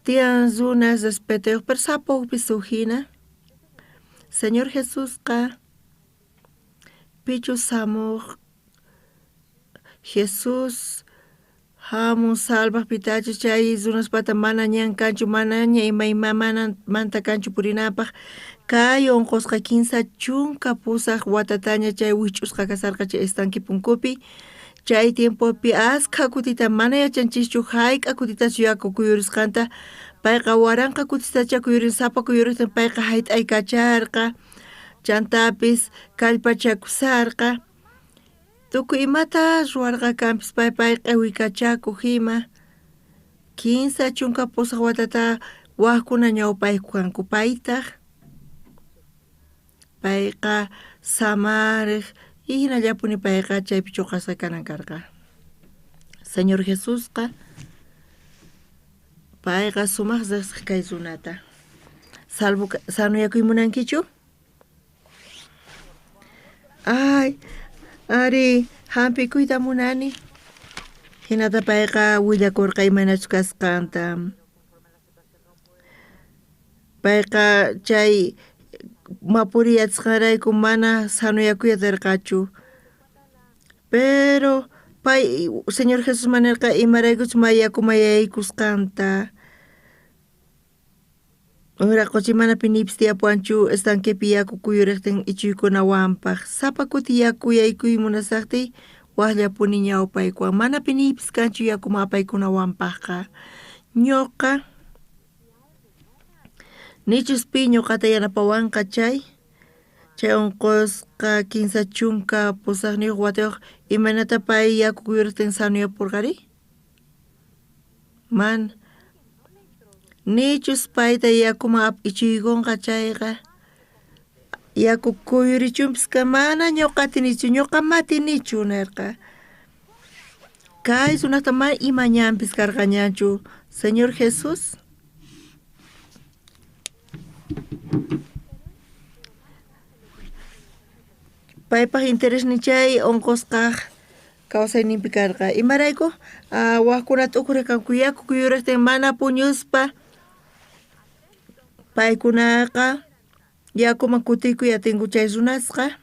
tiyan runas respetoyuq, pero sapa ujpis uj hina. Señor Jesusqa pichus samuq Jesús hamun salvaj pitachus chay runaspata mana ñan kanchu, manaña imaymamanta kanchu purinapaq. Kay onqosqa 38 watataña chay wikch'usqa kasarqa chay estanque punkupi. Chay tiempopi askha kutita mana yachanchischu hayk'a kutitachu yaku kuyurisqanta. Payqa 1000 kutitacha kuyurin, sapa kuyuriqtin payqa hayt'aykacharqa, chantapis kallpachakusarqa. Tukuy imata ruwarqa kanpis pay pay q'iwikachakuq ima. 38 watata wajkuna ñawpayku kanku paytaq. Payqa samariq y hinallapuni payqa chaypi chuqasqa kanan karqa. Señor Jesusqa payqa sumaq riqsiq kay runata. Salvo sanoyakuy munankichu? Ay, ari, hampikuyta munani. Hinata payqa willakurqa imaynachus kasqanta. Payqa chay mapuriyatsqanrayku mana sanoyakuy atirqachu. Pero pay Señor Jesusman nirqa imaraykuchus mayakuman yaykusqanta. Wiraqochi mana pinipis tiyapuwanchu estanquepi yaku kuyuriqtin ichuykunawanpaq. Sapa kuti yaku yaykuy munasaqtiy waqllapuni ñawpaykuwan. Mana pinipis kanchu yakuman apaykunawanpaqqa. Ñuqa nichus pi ñuqata yanapawanqa chay chay onqosqa 38 watayuq imaynata pay yaku kuyuriqtin sanuyapurqari? Man nichus payta yakuman ichuykunqa chayqa yaku kuyurichunpis mana ñuqa atinichu, ñuqa matinichu nirqa. Kay runata mana ima ñanpis karqañachu. Señor Jesús paypaq interesnin chay onqosqaq kawsayninpi karqa. Imarayku wajkuna t'ukuriq yaku kuyuriqtin mana puñuspa paykunaqa yakuman kutiykuy atinku chay runasqa.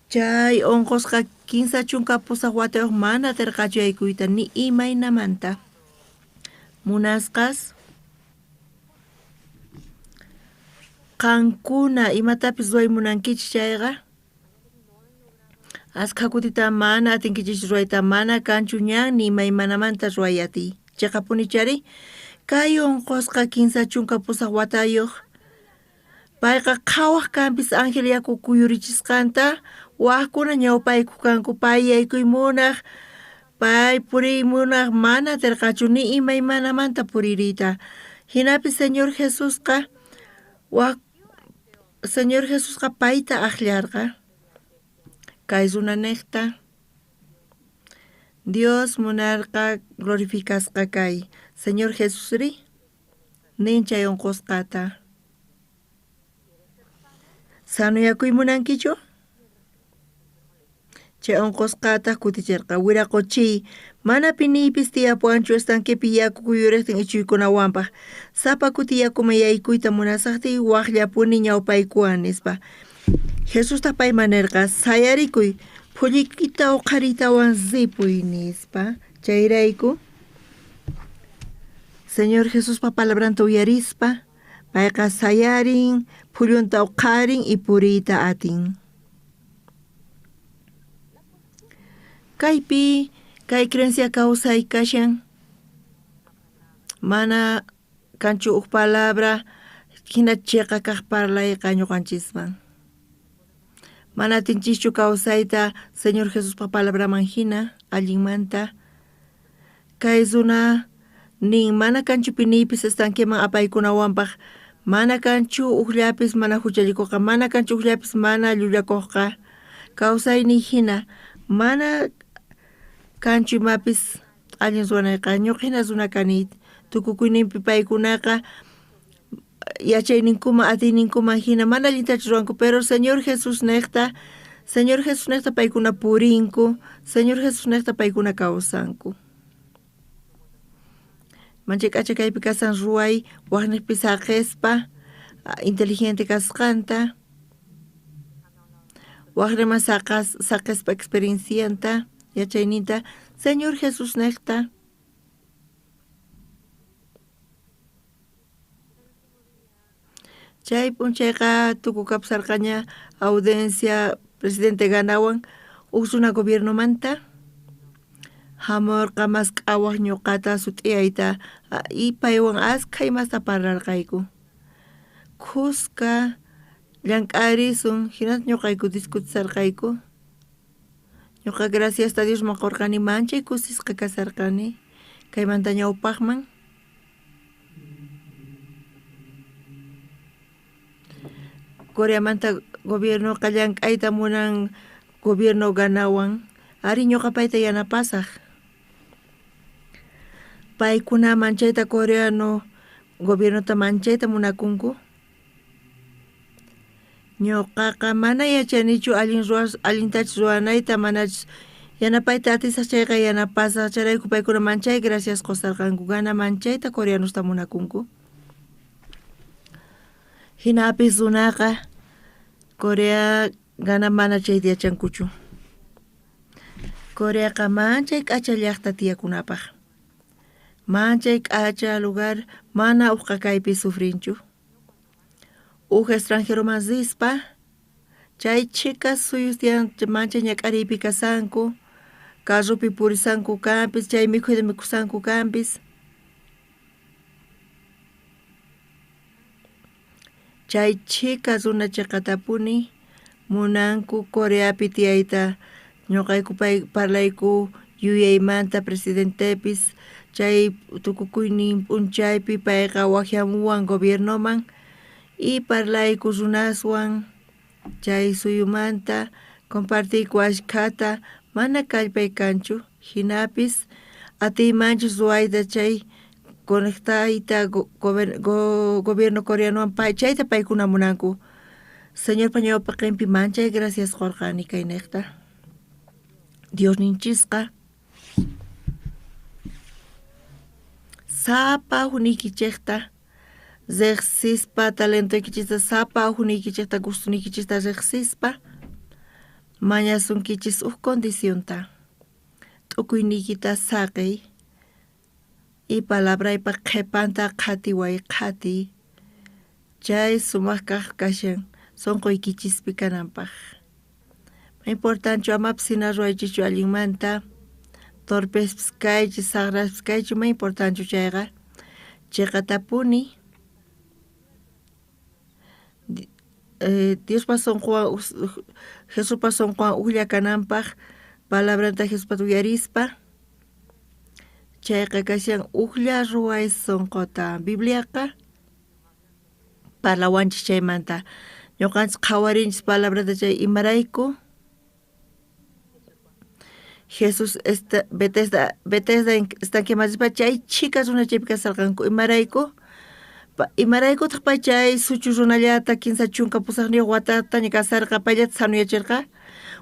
Chay onqosqa 38 watayuq mana atirqachu yaykuyta ni imaynamanta. Munasqas qankuna imatapis ruway munankichis chayqa askha kutita mana atinkichis ruwayta, mana kanchu ñan ni imaymanamanta ruway atiy. Chiqapuni chari kay onqosqa 38 watayuq payqa qhawaq kanpis ángel yaku kuyurichisqanta wajkuna ñawpayku kanku pay yaykuy munaq pay puriy munaq mana atirqachu ni imaymanamanta puririyta. Hinapis Señor Jesusqa Señor Jesusqa payta aqllarqa kay runaniqta. Dios munarqa glorificasqa kay. Señor Jesusri nin chay onqosqata. Sanoyakuy munankichu? Chay onqosqataq kutichirqa, wiraqochiy, mana piniypis tiyapuwanchu estanquepi yaku kuyuriqtin ichuykunawanpaq. Sapa kuti yakuman yaykuyta munasaqtiy waqllapuni ñawpaykuwan nispa. Jesustaq payman nirqa, sayarikuy, phullykita uqhariytawan ripuy nispa. Chayrayku Señor Jesuspa palabranta uyarispa payqa sayarin, phullunta uqharin y puriyta atin. Kaypi kay creencia kawsay kashan. Mana kanchu uj palabra hina chiqa kaq parlayqa ñuqanchisman. Mana atinchischu kawsayta Señor Jesuspa palabraman hina allinmanta. Kay runa nin mana kanchu piniypis estanqueman apaykunawanpaq, mana kanchu ujllapis mana huchallikuqqa, mana kanchu ujllapis mana llullakuqqa. Kawsayniy hina mana kanchu imapis allin ruwanayqa, ñuqa hina runa kani. Tukukuyninpi paykunaqa yachayninkuman atiyninkuman hina mana allintachu ruwanku, pero Señor Jesús niqta, Señor Jesús niqta paykuna purinku, Señor Jesús niqta paykuna kawsanku. Manchay k'acha kaypi kasan ruway waqniqpi saqispa inteligente kasqanta, waqriman saqispa experiencianta, yachayninta, Señor Jesús niqta. Chay p'unchayqa tukukapusarqaña audiencia presidente Ghanawan uj runa gobiernomanta hamurqa mask'awaq ñuqata sut'iyayta y paywan askha imasta parlarqayku. Khuska llank'arisun hinaspa ñuqayku discutisarqayku. Ñuqa graciasta Diosman qurqani manchay kusisqa kasarqani kaymanta ñawpaqman. Coreamanta gobiernoqa llank'ayta munan gobierno Ghanawan, ari ñuqa payta yanapasaq. Paykuna manchayta coreano gobiernota manchayta munakunku. Ñuqaqa mana yachanichu allin allintachus ruwanayta manachus yanapayta atisaq chayqa yanapasaq, chayrayku paykuna manchay gracias qusarqanku, Ghana manchayta coreanosta munakunku. Hinapis runaqa Corea Ghana mana chayta yachankuchu. Coreaqa manchay k'acha llaqta tiyakunapaq. Manchay k'acha lugar mana uqqa kaypi sufrinchu. Uj extranjeroman rispa chay chhika suyus tiyan manchay ñak'ariypi kasanku, carropi purisanku kanpis, chay mikhuyta mikhusanku kanpis. Chay chhika runa chiqatapuni munanku Coreapi tiyayta, ñuqayku pay parlayku yuyaymanta presidentepis chay tukukuynin p'unchaypi payqa waqyamuwan gobiernoman y parlayku runaswan chay suyumanta compartiyku ashkhata mana kallpay kanchu hinapis atiymanchus ruwayta chay conectayta gobierno coreanowan chayta paykuna munanku. Señorpa ñawpaqinpi manchay gracias qurqani kay niqta. Diosninchisqa sapa ujniykichikta riqsispa talentoykichista sapa ujniykichikta gustuniykichista riqsispa mañasunkichis uj condicionta t'ukuyniykita saqiy y palabraypa qhipanta qhatiway qhatiy chay sumaq kaq kashan sunquykichispi kananpaq. Ma importanchu amapis hina ruwaychischu allinmanta torpespis kaychis saqraspis kaychis ma importanchu chayqa chiqatapuni Diospa sunquwan Jesuspa sunquwan ujlla kananpaq palabranta Jesuspata uyarispa chayqa kashan ujlla ruway sunquta. Bibliaqa parlawanchis chaymanta ñuqanchis qhawarinchis palabrata chay imarayku Jesús Bethesda estanqueman rispa chay chhika runa chaypi kasarqanku imarayku imaraykutaq pay chay suchu runallata 38 watataña kasarqa payllata sanuyachirqa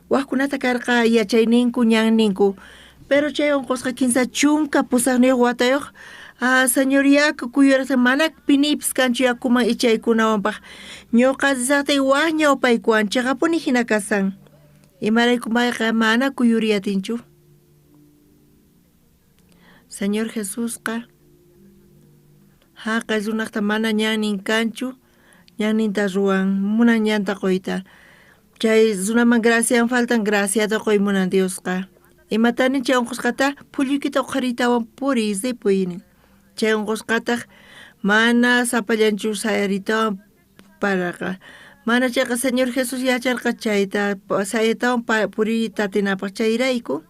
waqkunata karqa yachayninku ñanninku pero chay unqusqa 38 watayuq Señor yaku kuyuraqtin mana piniypis kanchu yakuman ichaykunawanpaq ñuqa risaqtiy waq ñawpaykuwan chiqapuni hina kasan imarayku payqa mana kuyuriy atinchu. Señor Jesusqa haqay runaqta mana ñannin kanchu ñanninta ruwan munan ñanta quyta chay runaman gracian faltan graciata quy munan Diosqa imatani chay unqusqata phulluykita uqhariytawan puriy ripuy nin. Chay onqosqataj mana sapallanchu sayaritawan pararqa. Mana chayqa Señor Jesús yacharqa chayta sayaytawan puriyta atinapaj chayrayku.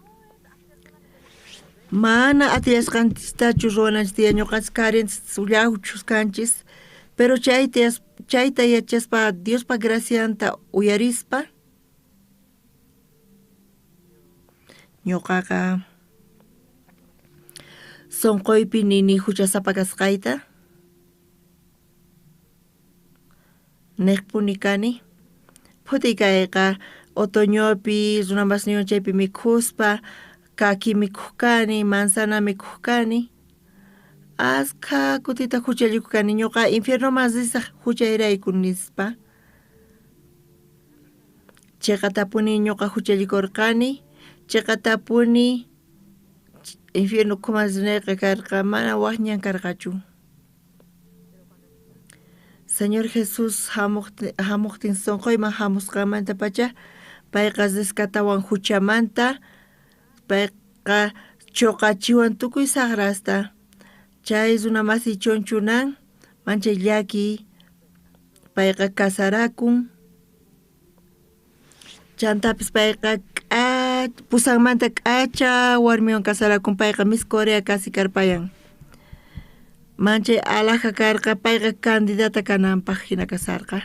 Mana atillasqanchistachu ruwananchis tiyan ñuqanchis carenchis llawchus kanchis, pero chayta yachaspa Diospa gracianta uyarispa ñuqaqa sunquypi nini huchasapa kasqayta niqpuni kani. Phutiy kayqa otoñopi runamasniywan chaypi mikhuspa kaki mikhuq kani, manzana mikhuq kani, askha kutita huchallikuq kani ñuqa infiernoman risaq huchayrayku nispa. Chiqatapuni ñuqa huchallikurqani, chiqatapuni infierno ukhuman rinayqa karqa, mana wak ñan karqachu. Señor Jesús hamuqtin sunquyman hamusqanmantapacha payqa rescatawan huchamanta, payqa chuqachiwan tukuy saqrasta. Chay runamasi chunchunan manchay llakiy, payqa kasarakun. Chantapis payqa pusanmanta k'acha warmiwan kasarakun, payqa Miss Corea casi karpayan. Manchay alhaja karqa, payqa candidata kananpaj hina kasarqa.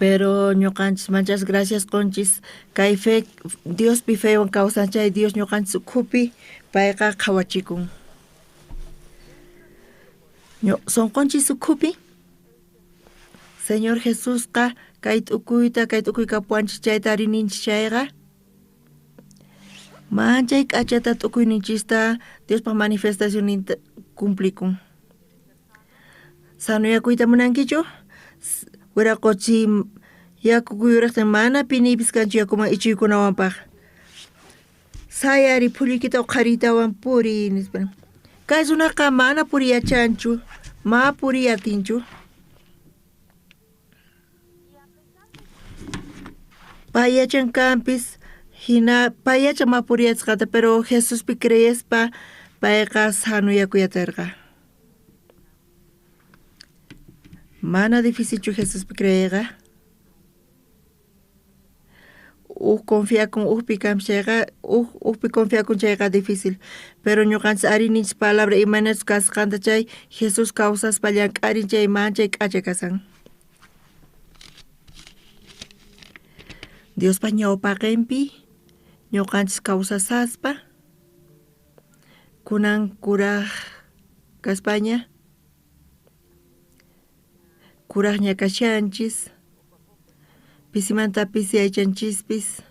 Pero ñuqanchis manchas gracias qunchis kay fe Diospi fewan kawsan chay Dios ñuqanchis ukhupi payqa qhawachikun. Sunqunchis ukhupi Señor Jesusqa kay t'ukuyta kay t'ukuy kapuwanchis chayta rininchis chayqa manchay k'achata t'ukuyninchista Diospa manifestacionninta cumplikun. Sanuyakuyta munankichu? Wiraquchi yaku kuyuraqtin mana piniypis kanchu yakuman ichuykunawanpaq. Sayari phullukita uqhariytawan puriy nispa. Kay runaqa mana puriy yachanchu, ma puriy atinchu. Pay yachan kanpis hina pay yachan ma puriyasqanta, pero Jesuspi creespa payqa sanoyakuy aterqa. Mana difícilchu Jesuspi creeyqa. Uj confiakun ujpi kanpis chayqa ujpi confiakun chayqa difícil, pero ñuqanchis ari ninchis palabra imaynachus kasqanta chay Jesús kawsaspa llank'arin chay manchay k'acha kasan. Diospa ñawpaqinpi ñuqanchis kawsasaspa kunan kuraj kaspaña kurajña kashanchis pisimanta pisi aychanchispis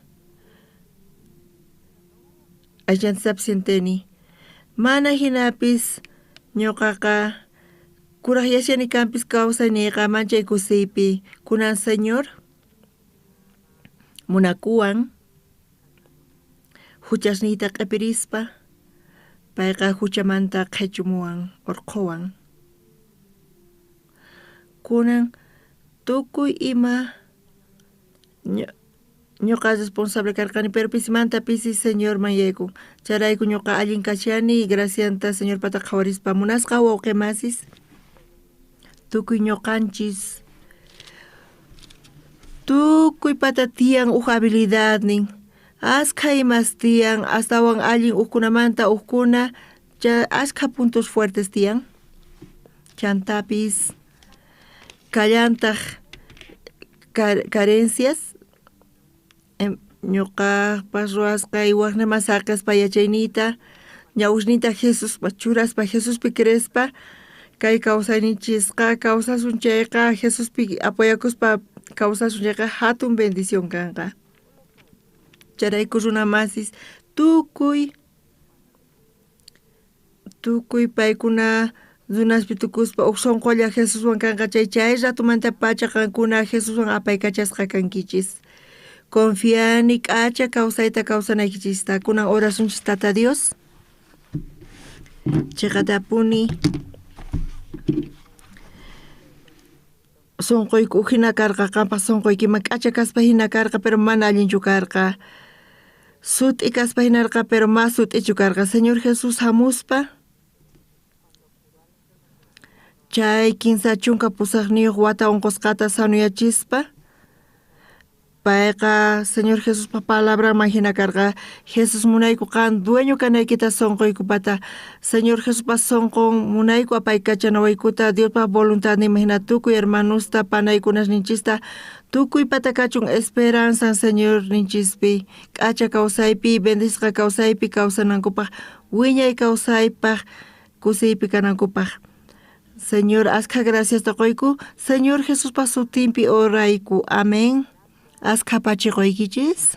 aychanchistapis sienteni. Mana hinapis ñuqaqa kuraj yachani kanpis kawsayniyqa manchay kusiypi kunan Señor munakuwan huchasniyta q'ipirispa payqa huchamanta qhichumuwan urqhuwan. Kunan tukuy ima ñuqa responsable karqani pero pisimanta pisi Señorman yaykun. Chayrayku ñuqa allin kashani gracianta Señorpata qhawarispa munasqa wawqi masis tukuy ñuqanchis tukuy pata tiyan uj habilidadnin askha imas tiyan astawan allin ujkunamanta ujkuna askha puntos fuertes tiyan chantapis kallantaj carencias ñuqapas ruwasqay waqnaman saqespa yachayniyta ñawusniyta Jesuspa churaspa Jesuspi creespa kay kawsayninchisqa kawsasun chayqa Jesuspi apoyakuspa kawsasun chayqa hatun bendición kanqa. Chayrayku runa masis tukuy paykuna runaspi tukuspa uj sunqulla Jesuswan kanqa chay chay ratumantapacha qankuna Jesuswan apaykachasqa kankichis. Confiani k'acha kawsayta kawsanaykichista. Kunan orasunchis Tata Dios. Chiqatapuni sunquyku hina karqa qanpaq sunquykiman k'acha kaspa hina karqa pero mana allinchu karqa. Sut'i kaspa hinarqa, pero mas sut'ichu karqa. Señor Jesús hamuspa, chay 38 wata onqosqata sanuyachispa, payqa Señor Jesuspa palabranman hina karqa. Jesús munayku qan dueño kanaykita sonqoykupata. Señor Jesuspa sonqon munayku apaykachanawaykuta Diospa voluntadninman hina tukuy hermanosta panaykunasninchista tukuy pata kachun esperanzan Señorninchispi k'acha kawsaypi bendecisqa kawsaypi kawsanankupaq wiñay kawsaypaq kusiypi kanankupaq. Señor, askha graciasta qoyku. Señor Jesuspa sutinpi orayku. Amén. Askha pachi qoykichis.